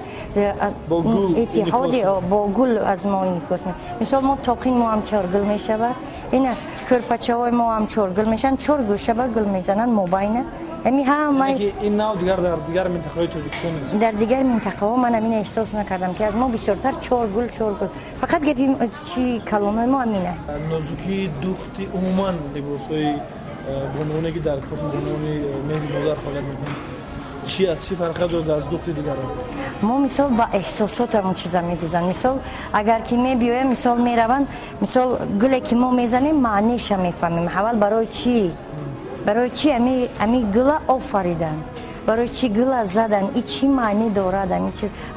иттиҳоди бо гул аз мо инъикос. Мисол мо тоқин мо ҳам чоргул мешавад, ина кӯрпачаҳои мо ҳам чоргул мешаванд, чор гӯша ба гул мезананд мобайна. Ами ҳама ин нав дигар дар дигар минтақаҳои Тоҷикистон нест. Дар дигар минтақаҳо ман ҳамин эҳсос накардам, ки аз мо бисёртар чор гул, чор гул. Фақат гапи чи калонои мо ҳамина. Нозукии духти умуман либосҳои бонувоне, ки дар кохи бонувони Меҳри Модар фаъолият мекунанд, чи аст? Чӣ фарқият дорад аз духти дигарон? Мо мисол ба эҳсосот ҳамон чиза медӯзанд. Мисол агар ки мебиёем, мисол мераванд, мисол гуле ки мо мезанем, маънеша мефаҳмем. Аввал барои чӣ, барои чӣ ами гула офариданд, барои чӣ гула задан, и чӣ маънӣ дорад?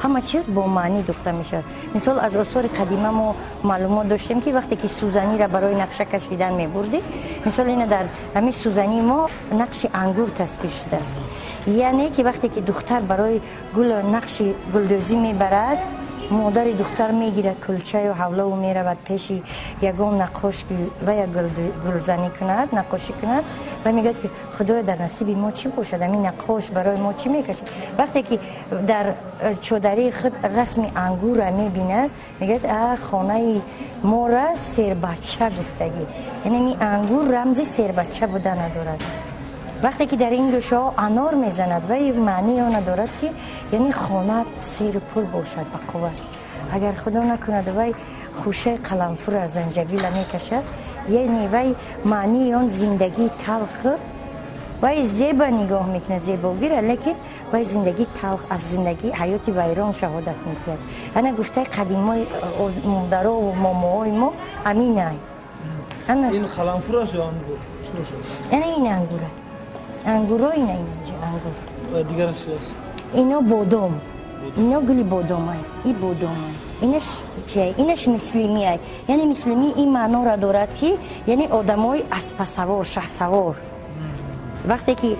Ҳама чиз бо маънӣ духта мешавад. Мисол аз осори қадима мо маълумот доштем, ки вақте ки сӯзанира барои нақша кашидан мебурдӣ, мисол ина дар ҳамин сӯзании мо нақши ангур тасвир шудааст. Яъне ки вақте ки духтар барои гул нақши гулдӯзӣ мебарад, модари духтар мегирад кулчаю ҳавлову меравад пеши ягон наққош, ки вая гулзанӣ кунад, наққошӣ кунад, ва мегӯяд, ки худоё, дар насиби мо чӣ бошад, ҳамин наққош барои мо чӣ мекашад? Вақте ки дар чодарии худ расми ангурра мебинад, мегӯяд: а хонаи мора сербача гуфтагӣ. Яъне ин ангур рамзи сербача будана дорад. Вақте ки дар ин гӯшаҳо анор мезанад, вай маънии она дорад, ки яъне хона серу пур бошад, ба қувват. Агар худо накунад, вай хушаи қаламфура, занҷабила мекашад, яъне вай маънии он зиндагии талх. Вай зеба нигоҳ мекунад, зебогира, лекин вай зиндагии талх, аз зиндагӣ ҳаёти вайрон шаҳодат медиҳад. Ана гуфтаи қадимои модарову момоҳои мо аминай. Ин қаламфур аст ё ангур? Ана ин ангур аст. Ангуро ина, инҷа ангур. Дигараш чи аст? Ино бодом, ино гули бодомай, и бодомай. Инаш чия? Инаш мислимиай. Яъне мислимӣ ин маънора дорад, ки яъне одамои аспасавор, шаҳсавор. Вақте ки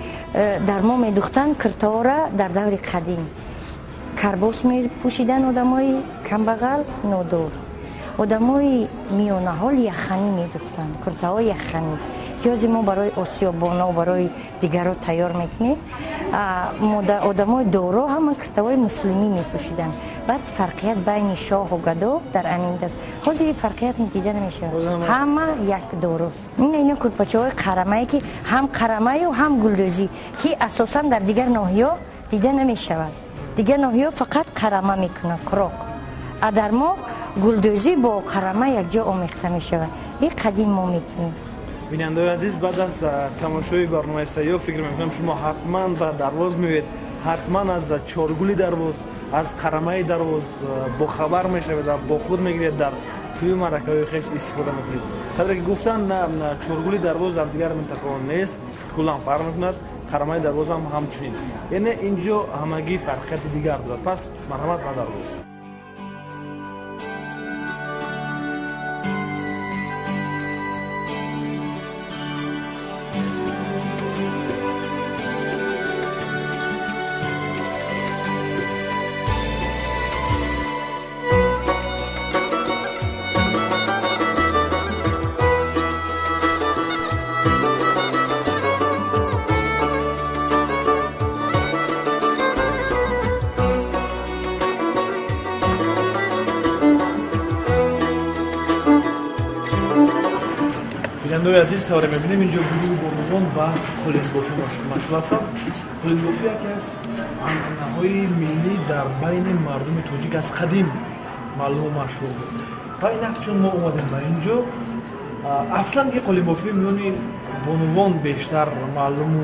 дар мо медухтанд киртора, дар даври қадим карбос мепӯшиданд одамои камбағал, нодор. Одамои миёнаҳол яханӣ медухтанд, куртаҳои яханӣ, ки ҳозир мо барои осиёбоно, барои дигарро тайёр мекунем. Одамои доро ҳама киртаҳои муслимӣ мепӯшиданд. Баъд фарқият байни шоҳу гадо дар амин даст. Ҳозир фарқият дида намешавад, ҳама як дорост. Ина курпачаҳои қарамае, ки ҳам қарамаю ҳам гулдӯзӣ, ки асосан дар дигар ноҳиё дида намешавад. Дигар ноҳиё фақат қарама мекунанд, қуроқ, а дар мо гулдӯзӣ бо қарама якҷо омехта мешавад. И қадим мо мекунем. Бинандаои азиз, баъд аз тамошои барномаи Сайёҳ фикр мекунам, шумо ҳатман ба Дарвоз меоед, ҳатман аз чоргули Дарвоз, аз қарамаи Дарвоз бохабар мешавед ва бо худ мегиред, дар тӯи маъракаҳои хеш истифода мекунед. Тавре ки гуфтанд, чоргули Дарвоз дар дигар минтақаҳо нест, куллан фарқ мекунад. Қарамаи Дарвоз ҳам ҳамчунин, яъне ин ҷо ҳамагӣ фарқияти дигар дорад. Пас марҳамат ба Дарвоз. Бинандаои азиз, тавре мебинем, инҷо гурӯҳи бонувон ба қолинбофӣ машғул ҳастанд. Қолинбофӣ яке аз анъанаҳои миллӣ дар байни мардуми тоҷик аз қадим маълуму машҳур буд. Ва инак чун мо омадем ба ин ҷо, аслан ки қолинбофӣ миёни бонувон бештар маълуму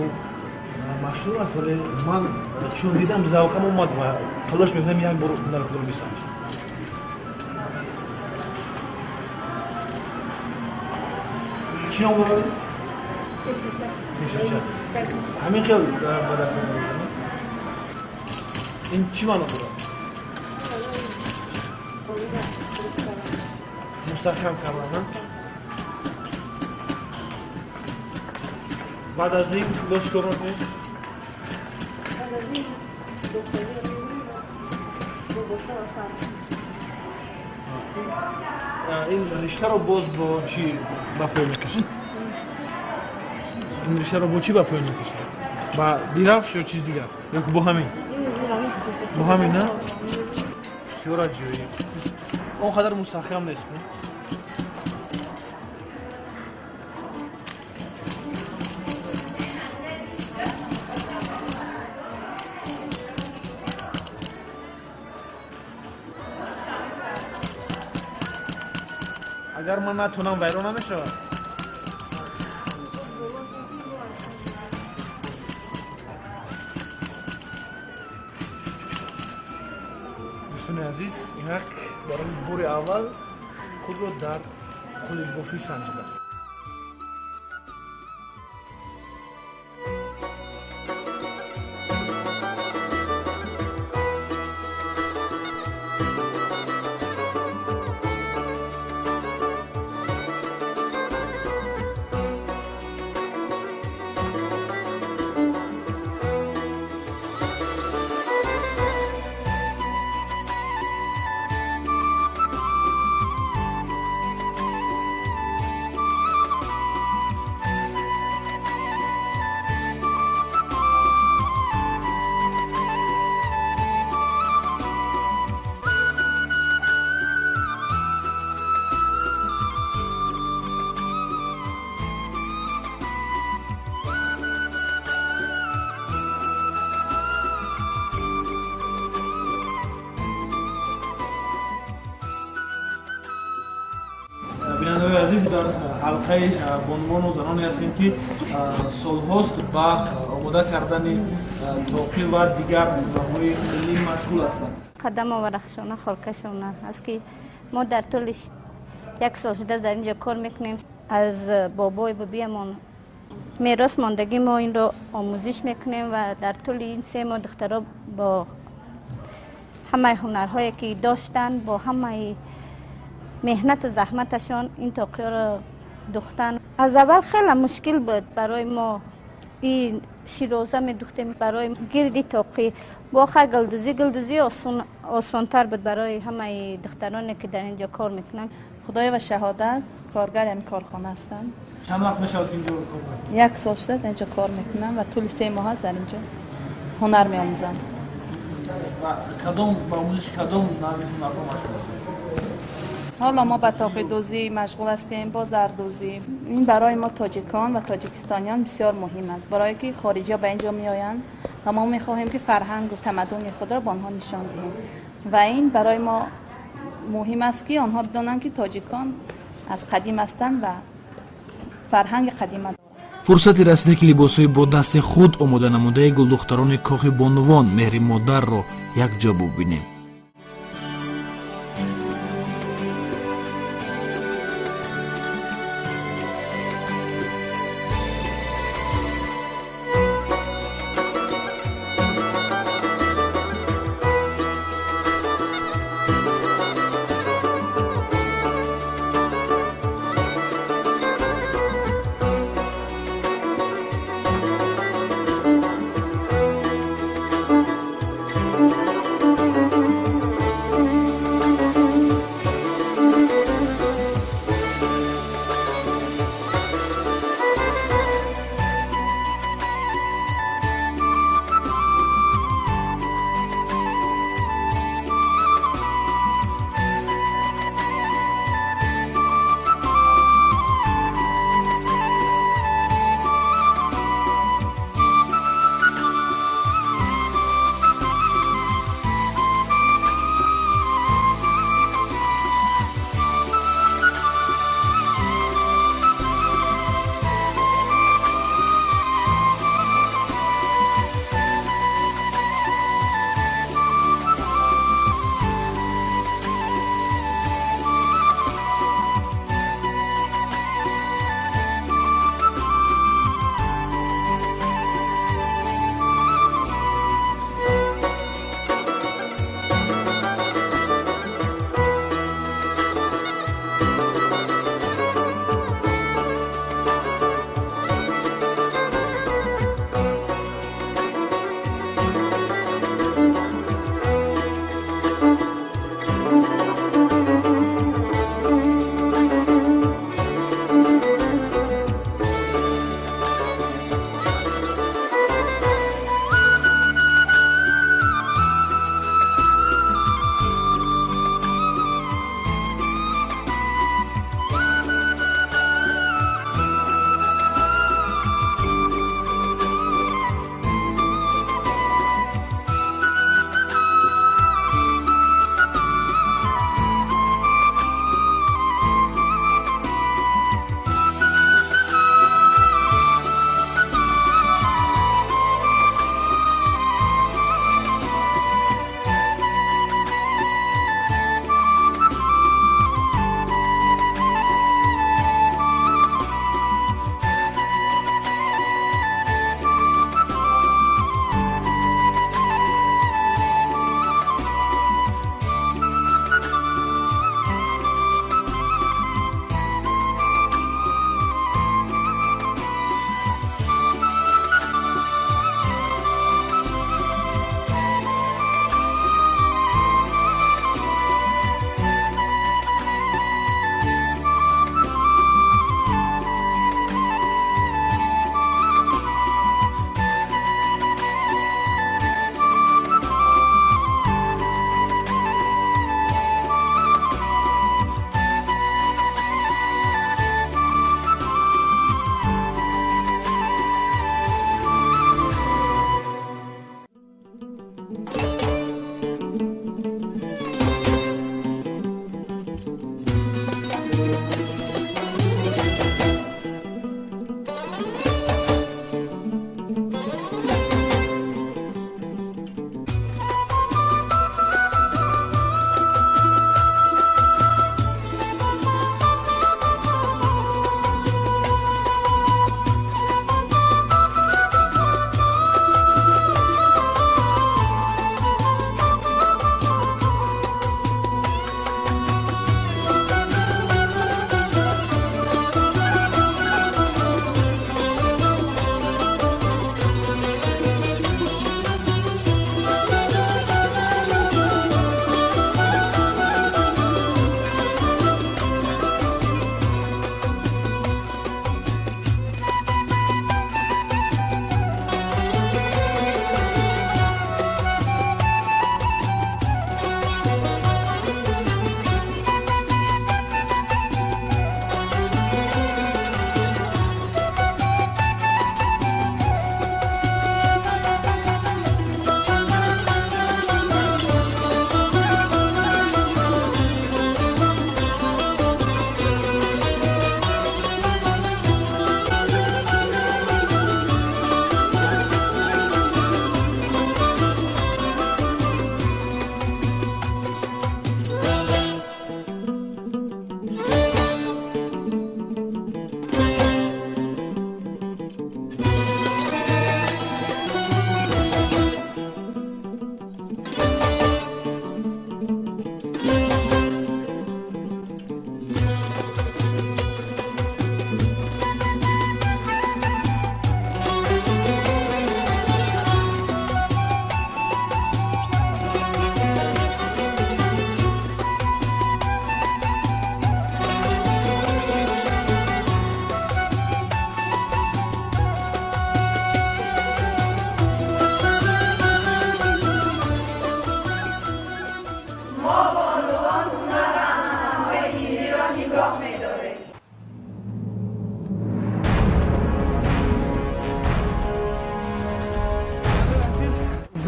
машҳур аст, вале ман чун дидам, завқам омад ва талош мекунам як бор ҳунари худро бисанҷам. Чӣ ном дорад? Пешача. Ҳамин хел ба даст. Ин чӣ маъно дорад? Мустаҳкам кардан. Баъд аз ин боз чӣ кор мекунед? Баъд аз ин духтариро мебурем ва бо бофтан сар. Ин риштаро боз бо чӣ ба пой мекашед? Ин риштаро бо чӣ ба пой мекашед? Ба дирафш ё чиз дигар? Ё ки бо ҳамин? Бо ҳамин, на? Бисёр аҷоиб. Он қадар мустаҳкам нест, не? Агар ман натонам, вайрон намешавад? Дӯстони азиз, инак барои бори аввал худро дар қолинбофӣ санҷидам. Бинандаҳои азиз, дар ҳалқаи бонувону заноне ҳастем, ки солҳост ба омода кардани тоқӣ ва дигар ҳунарҳои миллӣ машғул ҳастанд. Қадама ва Рахшона Хоркашовна аст, ки мо дар тӯли як сол шуда дар инҷо кор мекунем. Аз бобои бубиямон мерос мондагӣ мо инро омӯзиш мекунем ва дар тӯли ин 3 моҳ духтаро бо ҳамаи ҳунарҳое ки доштанд, бо ҳамаи меҳнату заҳматашон ин тоқиёро духтан. Аз аввал хеле мушкил буд барои мо. Ин широза медухтем барои гирди тоқӣ. Бо охар гулдӯзӣ осонтар буд барои ҳамаи духтароне ки дар инҷо кор мекунанд. Худоё ва шаҳодат, коргари ҳамин корхона ҳастам. Чанд вақт мешавад ки инҷо кор мекунед? 1 сол шуда дар инҷо кор мекунам ва тӯли 3 моҳ аст дар инҷо ҳунар меомӯзам. Кадом ба омӯзиши кадом навъи ҳунарҳо машғул ҳастед? Ҳоло мо ба тоқидӯзӣ машғул ҳастем, бо зардӯзӣ. Ин барои мо тоҷикон ва тоҷикистониён бисёр муҳим аст, барое ки хориҷиҳо ба инҷо меоянд ва мо мехоҳем ки фарҳангу тамаддуни худро ба онҳо нишон диҳем ва ин барои мо муҳим аст, ки онҳо бидонанд, ки тоҷикон аз қадим ҳастанд ва фарҳанги қадима доранд. Фурсате расида, ки либосҳои бо дасти худ омода намудаи гулдухтарони кохи бонувон меҳри модарро якҷо бубинем.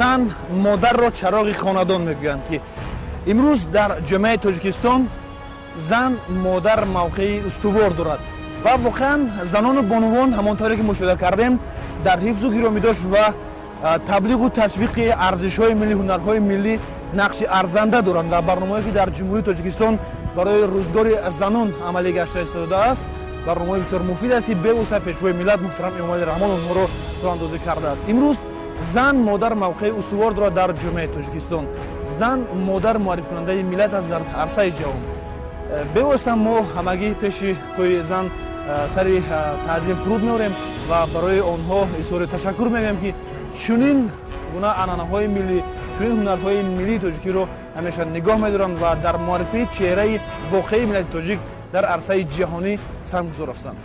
Зан модарро чароғи хонадон мегӯянд, ки имрӯз дар ҷомеаи Тоҷикистон зан модар мавқеи устувор дорад ва воқеан занону бонувон, ҳамон тавре ки мушоҳида кардем, дар ҳифзу гиромидошт ва таблиғу ташвиқи арзишҳои миллӣ, ҳунарҳои миллӣ нақши арзанда доранд ва барномаое ки дар Ҷумҳурии Тоҷикистон барои рӯзгори занон амалӣ гашта истодааст, барномаҳои бисёр муфид аст, ки бевосита Пешвои миллат муҳтарам Эмомалӣ Раҳмон онҳоро роҳандозӣ кардааст. Имрӯз зан модар мавқеи устувор дорад дар ҷомеаи Тоҷикистон. Зан модар муаррифкунандаи миллат аст дар арсаи ҷаҳон. Бевосита мо ҳамагӣ пеши пои зан сари таъзим фуруд меорем ва барои онҳо изҳори ташаккур мегӯем, ки чунин гуна анъанаҳои миллӣ, чунин ҳунарҳои миллии тоҷикиро ҳамеша нигоҳ медоранд ва дар муаррифии чеҳраи воқеии миллати тоҷик дар арсаи ҷаҳонӣ саҳмгузор ҳастанд.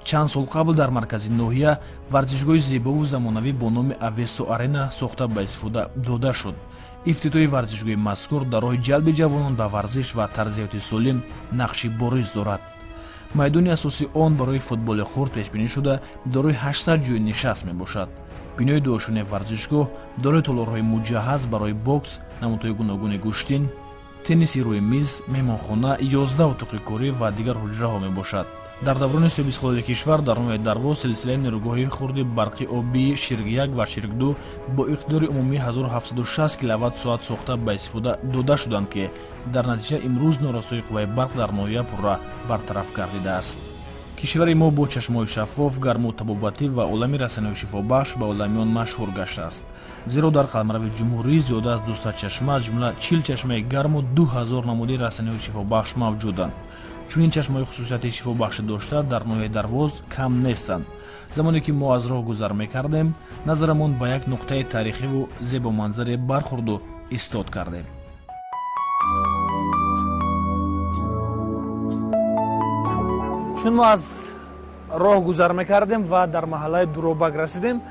Чанд сол қабл дар маркази ноҳия варзишгоҳи зебову замонавӣ бо номи Авесто Арена сохта ба истифода дода шуд. Ифтитоҳи варзишгоҳи мазкур дар роҳи ҷалби ҷавонон ба варзиш ва тарзи ҳаёти солим нақши бориз дорад. Майдони асосии он барои футболи хурд пешбинӣ шуда, дорои 800 ҷойи нишаст мебошад. Бинои дуошонаи варзишгоҳ дорои толорҳои муҷаҳҳаз барои бокс, намудҳои гуногуни гӯштин, тенниси рӯи миз, меҳмонхона, 11 утоқи корӣ ва дигар ҳуҷраҳо мебошад. Дар даврони соҳибистиқлоли кишвар дар ноҳияи Дарвоз силсилаи нерӯгоҳҳои хурди барқи обии Ширг-1 ва Ширг-2 бо иқтидори умумии 1760 киловатт соат сохта ба истифода дода шуданд, ки дар натиҷа имрӯз норасоии қувваи барқ дар ноҳия пурра бартараф гардидааст. Кишвари мо бо чашмаҳои шаффоф, гарму табобатӣ ва олами расаниҳои шифобахш ба оламиён машҳур гаштааст. Зеро дар қаламрави ҷумҳурӣ зиёда аз 200 чашма, аз ҷумла 40 чашмаи гарму 2000 намуди расаниҳои шифобахш мавҷуданд. Чунин чашмаҳои хусусияти шифобахшӣ дошта дар ноҳияи Дарвоз кам нестанд. Замоне ки мо аз роҳ гузар мекардем, назарамон ба як нуқтаи таърихиву зебоманзаре бархӯрду истод кардем. Чун мо аз роҳ гузар мекардем ва дар маҳаллаи Дуробак расидем,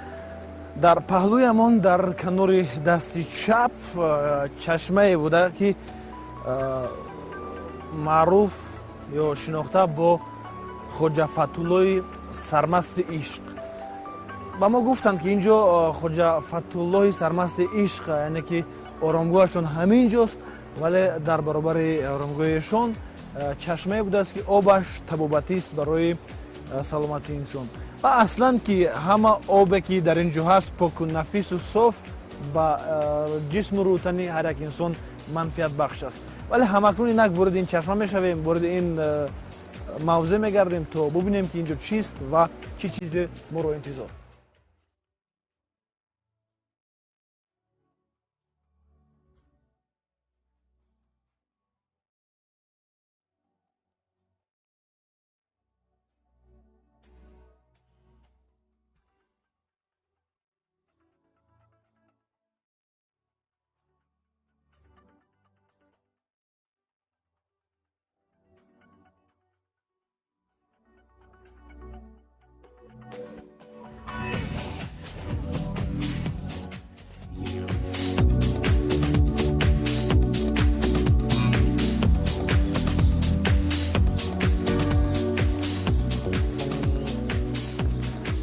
дар паҳлӯямон дар канори дасти чап чашмае буда, ки маъруф ё шинохта бо Хоҷа Фатуллои сармасти ишқ. Ба мо гуфтанд, ки ин ҷо Хоҷа Фатуллои сармасти ишқ, яъне ки оромгоҳашон ҳамин ҷост, вале дар баробари оромгоҳишон чашмае будааст, ки обаш табобатист барои саломатии инсон. Ва аслан ки ҳама обе ки дар ин ҷо ҳаст, поку нафису соф, ба ҷисму рӯҳтани ҳар як инсон манфиатбахш аст. Вале ҳамакнун инак вориди ин чашма мешавем, вориди ин мавзеъ мегардем, то бубинем, ки ин ҷо чист ва чӣ чизе моро интизор.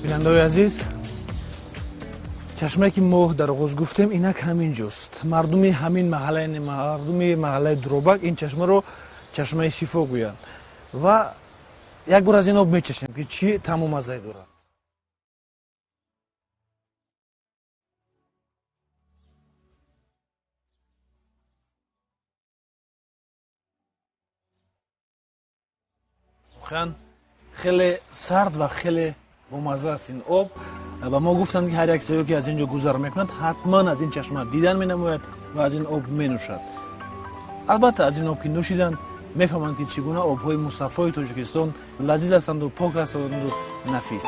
Бинандаҳои азиз, чашмае ки мо дар оғоз гуфтем, инак ҳамин ҷост. Мардуми ҳамин маҳалла, яъне мардуми маҳаллаи Дуробак, ин чашмаро чашмаи шифо гӯянд ва як бор аз ин об мечашем, ки чӣ таъму маззае дорад. Воқеан хеле сард ва хеле бомазза аст ин об. Ба мо гуфтанд, ки ҳар як сайёҳ, ки аз ин ҷо гузар мекунад, ҳатман аз ин чашма дидан менамояд ва аз ин об менӯшад. Албатта, аз ин об ки нӯшиданд, мефаҳманд, ки чӣ гуна обҳои мусаффои Тоҷикистон лазиз ҳастанду пок ҳастанду нафис.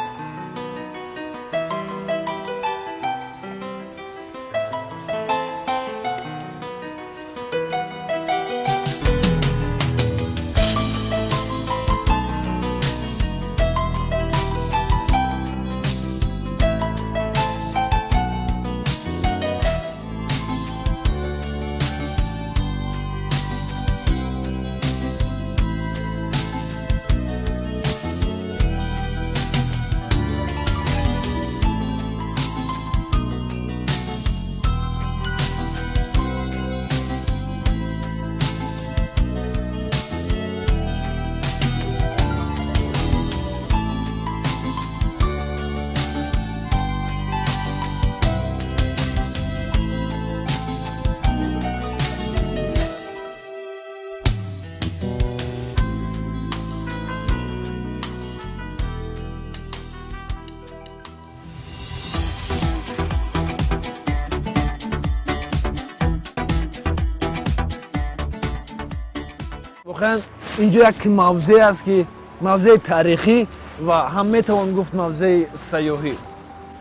Воқеан инҷо як мавзеъ аст, ки мавзеи таърихӣ ва ҳам метавон гуфт мавзеи сайёҳӣ,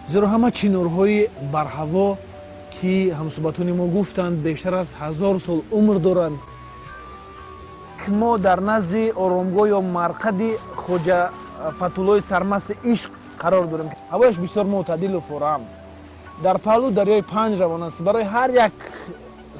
зеро ҳама чинорҳои барҳаво, ки ҳамсӯҳбатони мо гуфтанд, бештар аз 1000 сол умр доранд. Мо дар назди оромгоҳ ё марқади Хоҷа Фатуллои сармасти ишқ қарор дорем. Ҳавояш бисёр мӯътадилу форам, дар паҳлӯ дарёи Панҷ равон аст. Барои ҳар як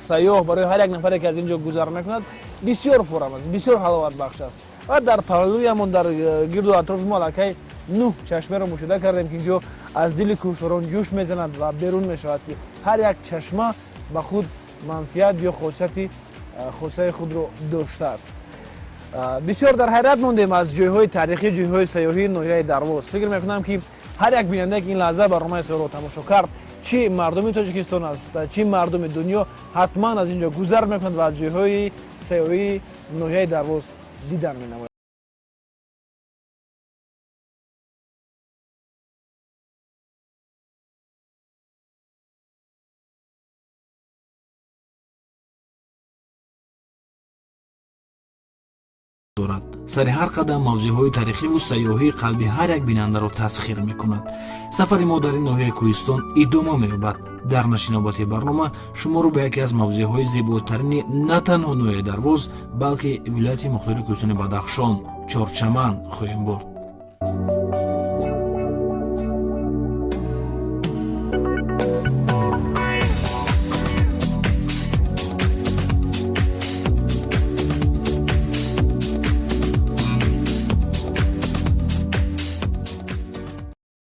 сайёҳ, барои ҳар як нафаре, ки аз ин ҷо гузар мекунад, бисёр форам аст, бисёр ҳаловатбахш аст. Ва дар паҳлӯямон, дар гирду атрофи мо аллакай нӯҳ чашмаро мушоҳида кардем, ки ин ҷо аз дили кӯҳсорон ҷӯш мезанад ва берун мешавад, ки ҳар як чашма ба худ манфиат ё хосияти хосаи худро доштааст. Бисёр дар ҳайрат мондем аз ҷойҳои таърихӣ, ҷойҳои сайёҳии ноҳияи Дарвоз. Фикр мекунам, ки ҳар як бинандае, ки ин лаҳза барномаи сайёҳро тамошо кард, чӣ мардуми Тоҷикистон аст, чӣ мардуми дунё, ҳатман аз ин ҷо гузар мекунад ва аз ҷойҳои сайёҳии ноҳияи Дарвоз дидан менамояд. Дорад. Сари ҳар қадам мавзеъҳои таърихиву сайёҳӣ қалби ҳар як бинандаро тасхир мекунад. Сафари мо дар ин ноҳияи кӯҳистон идома меёбад. Дар нашинобати барнома шуморо ба яке аз мавзеъҳои зеботарини на танҳо ноҳияи Дарвоз, балки вилояти мухтори кӯҳистони Бадахшон, Чорчаман хоҳем бурд.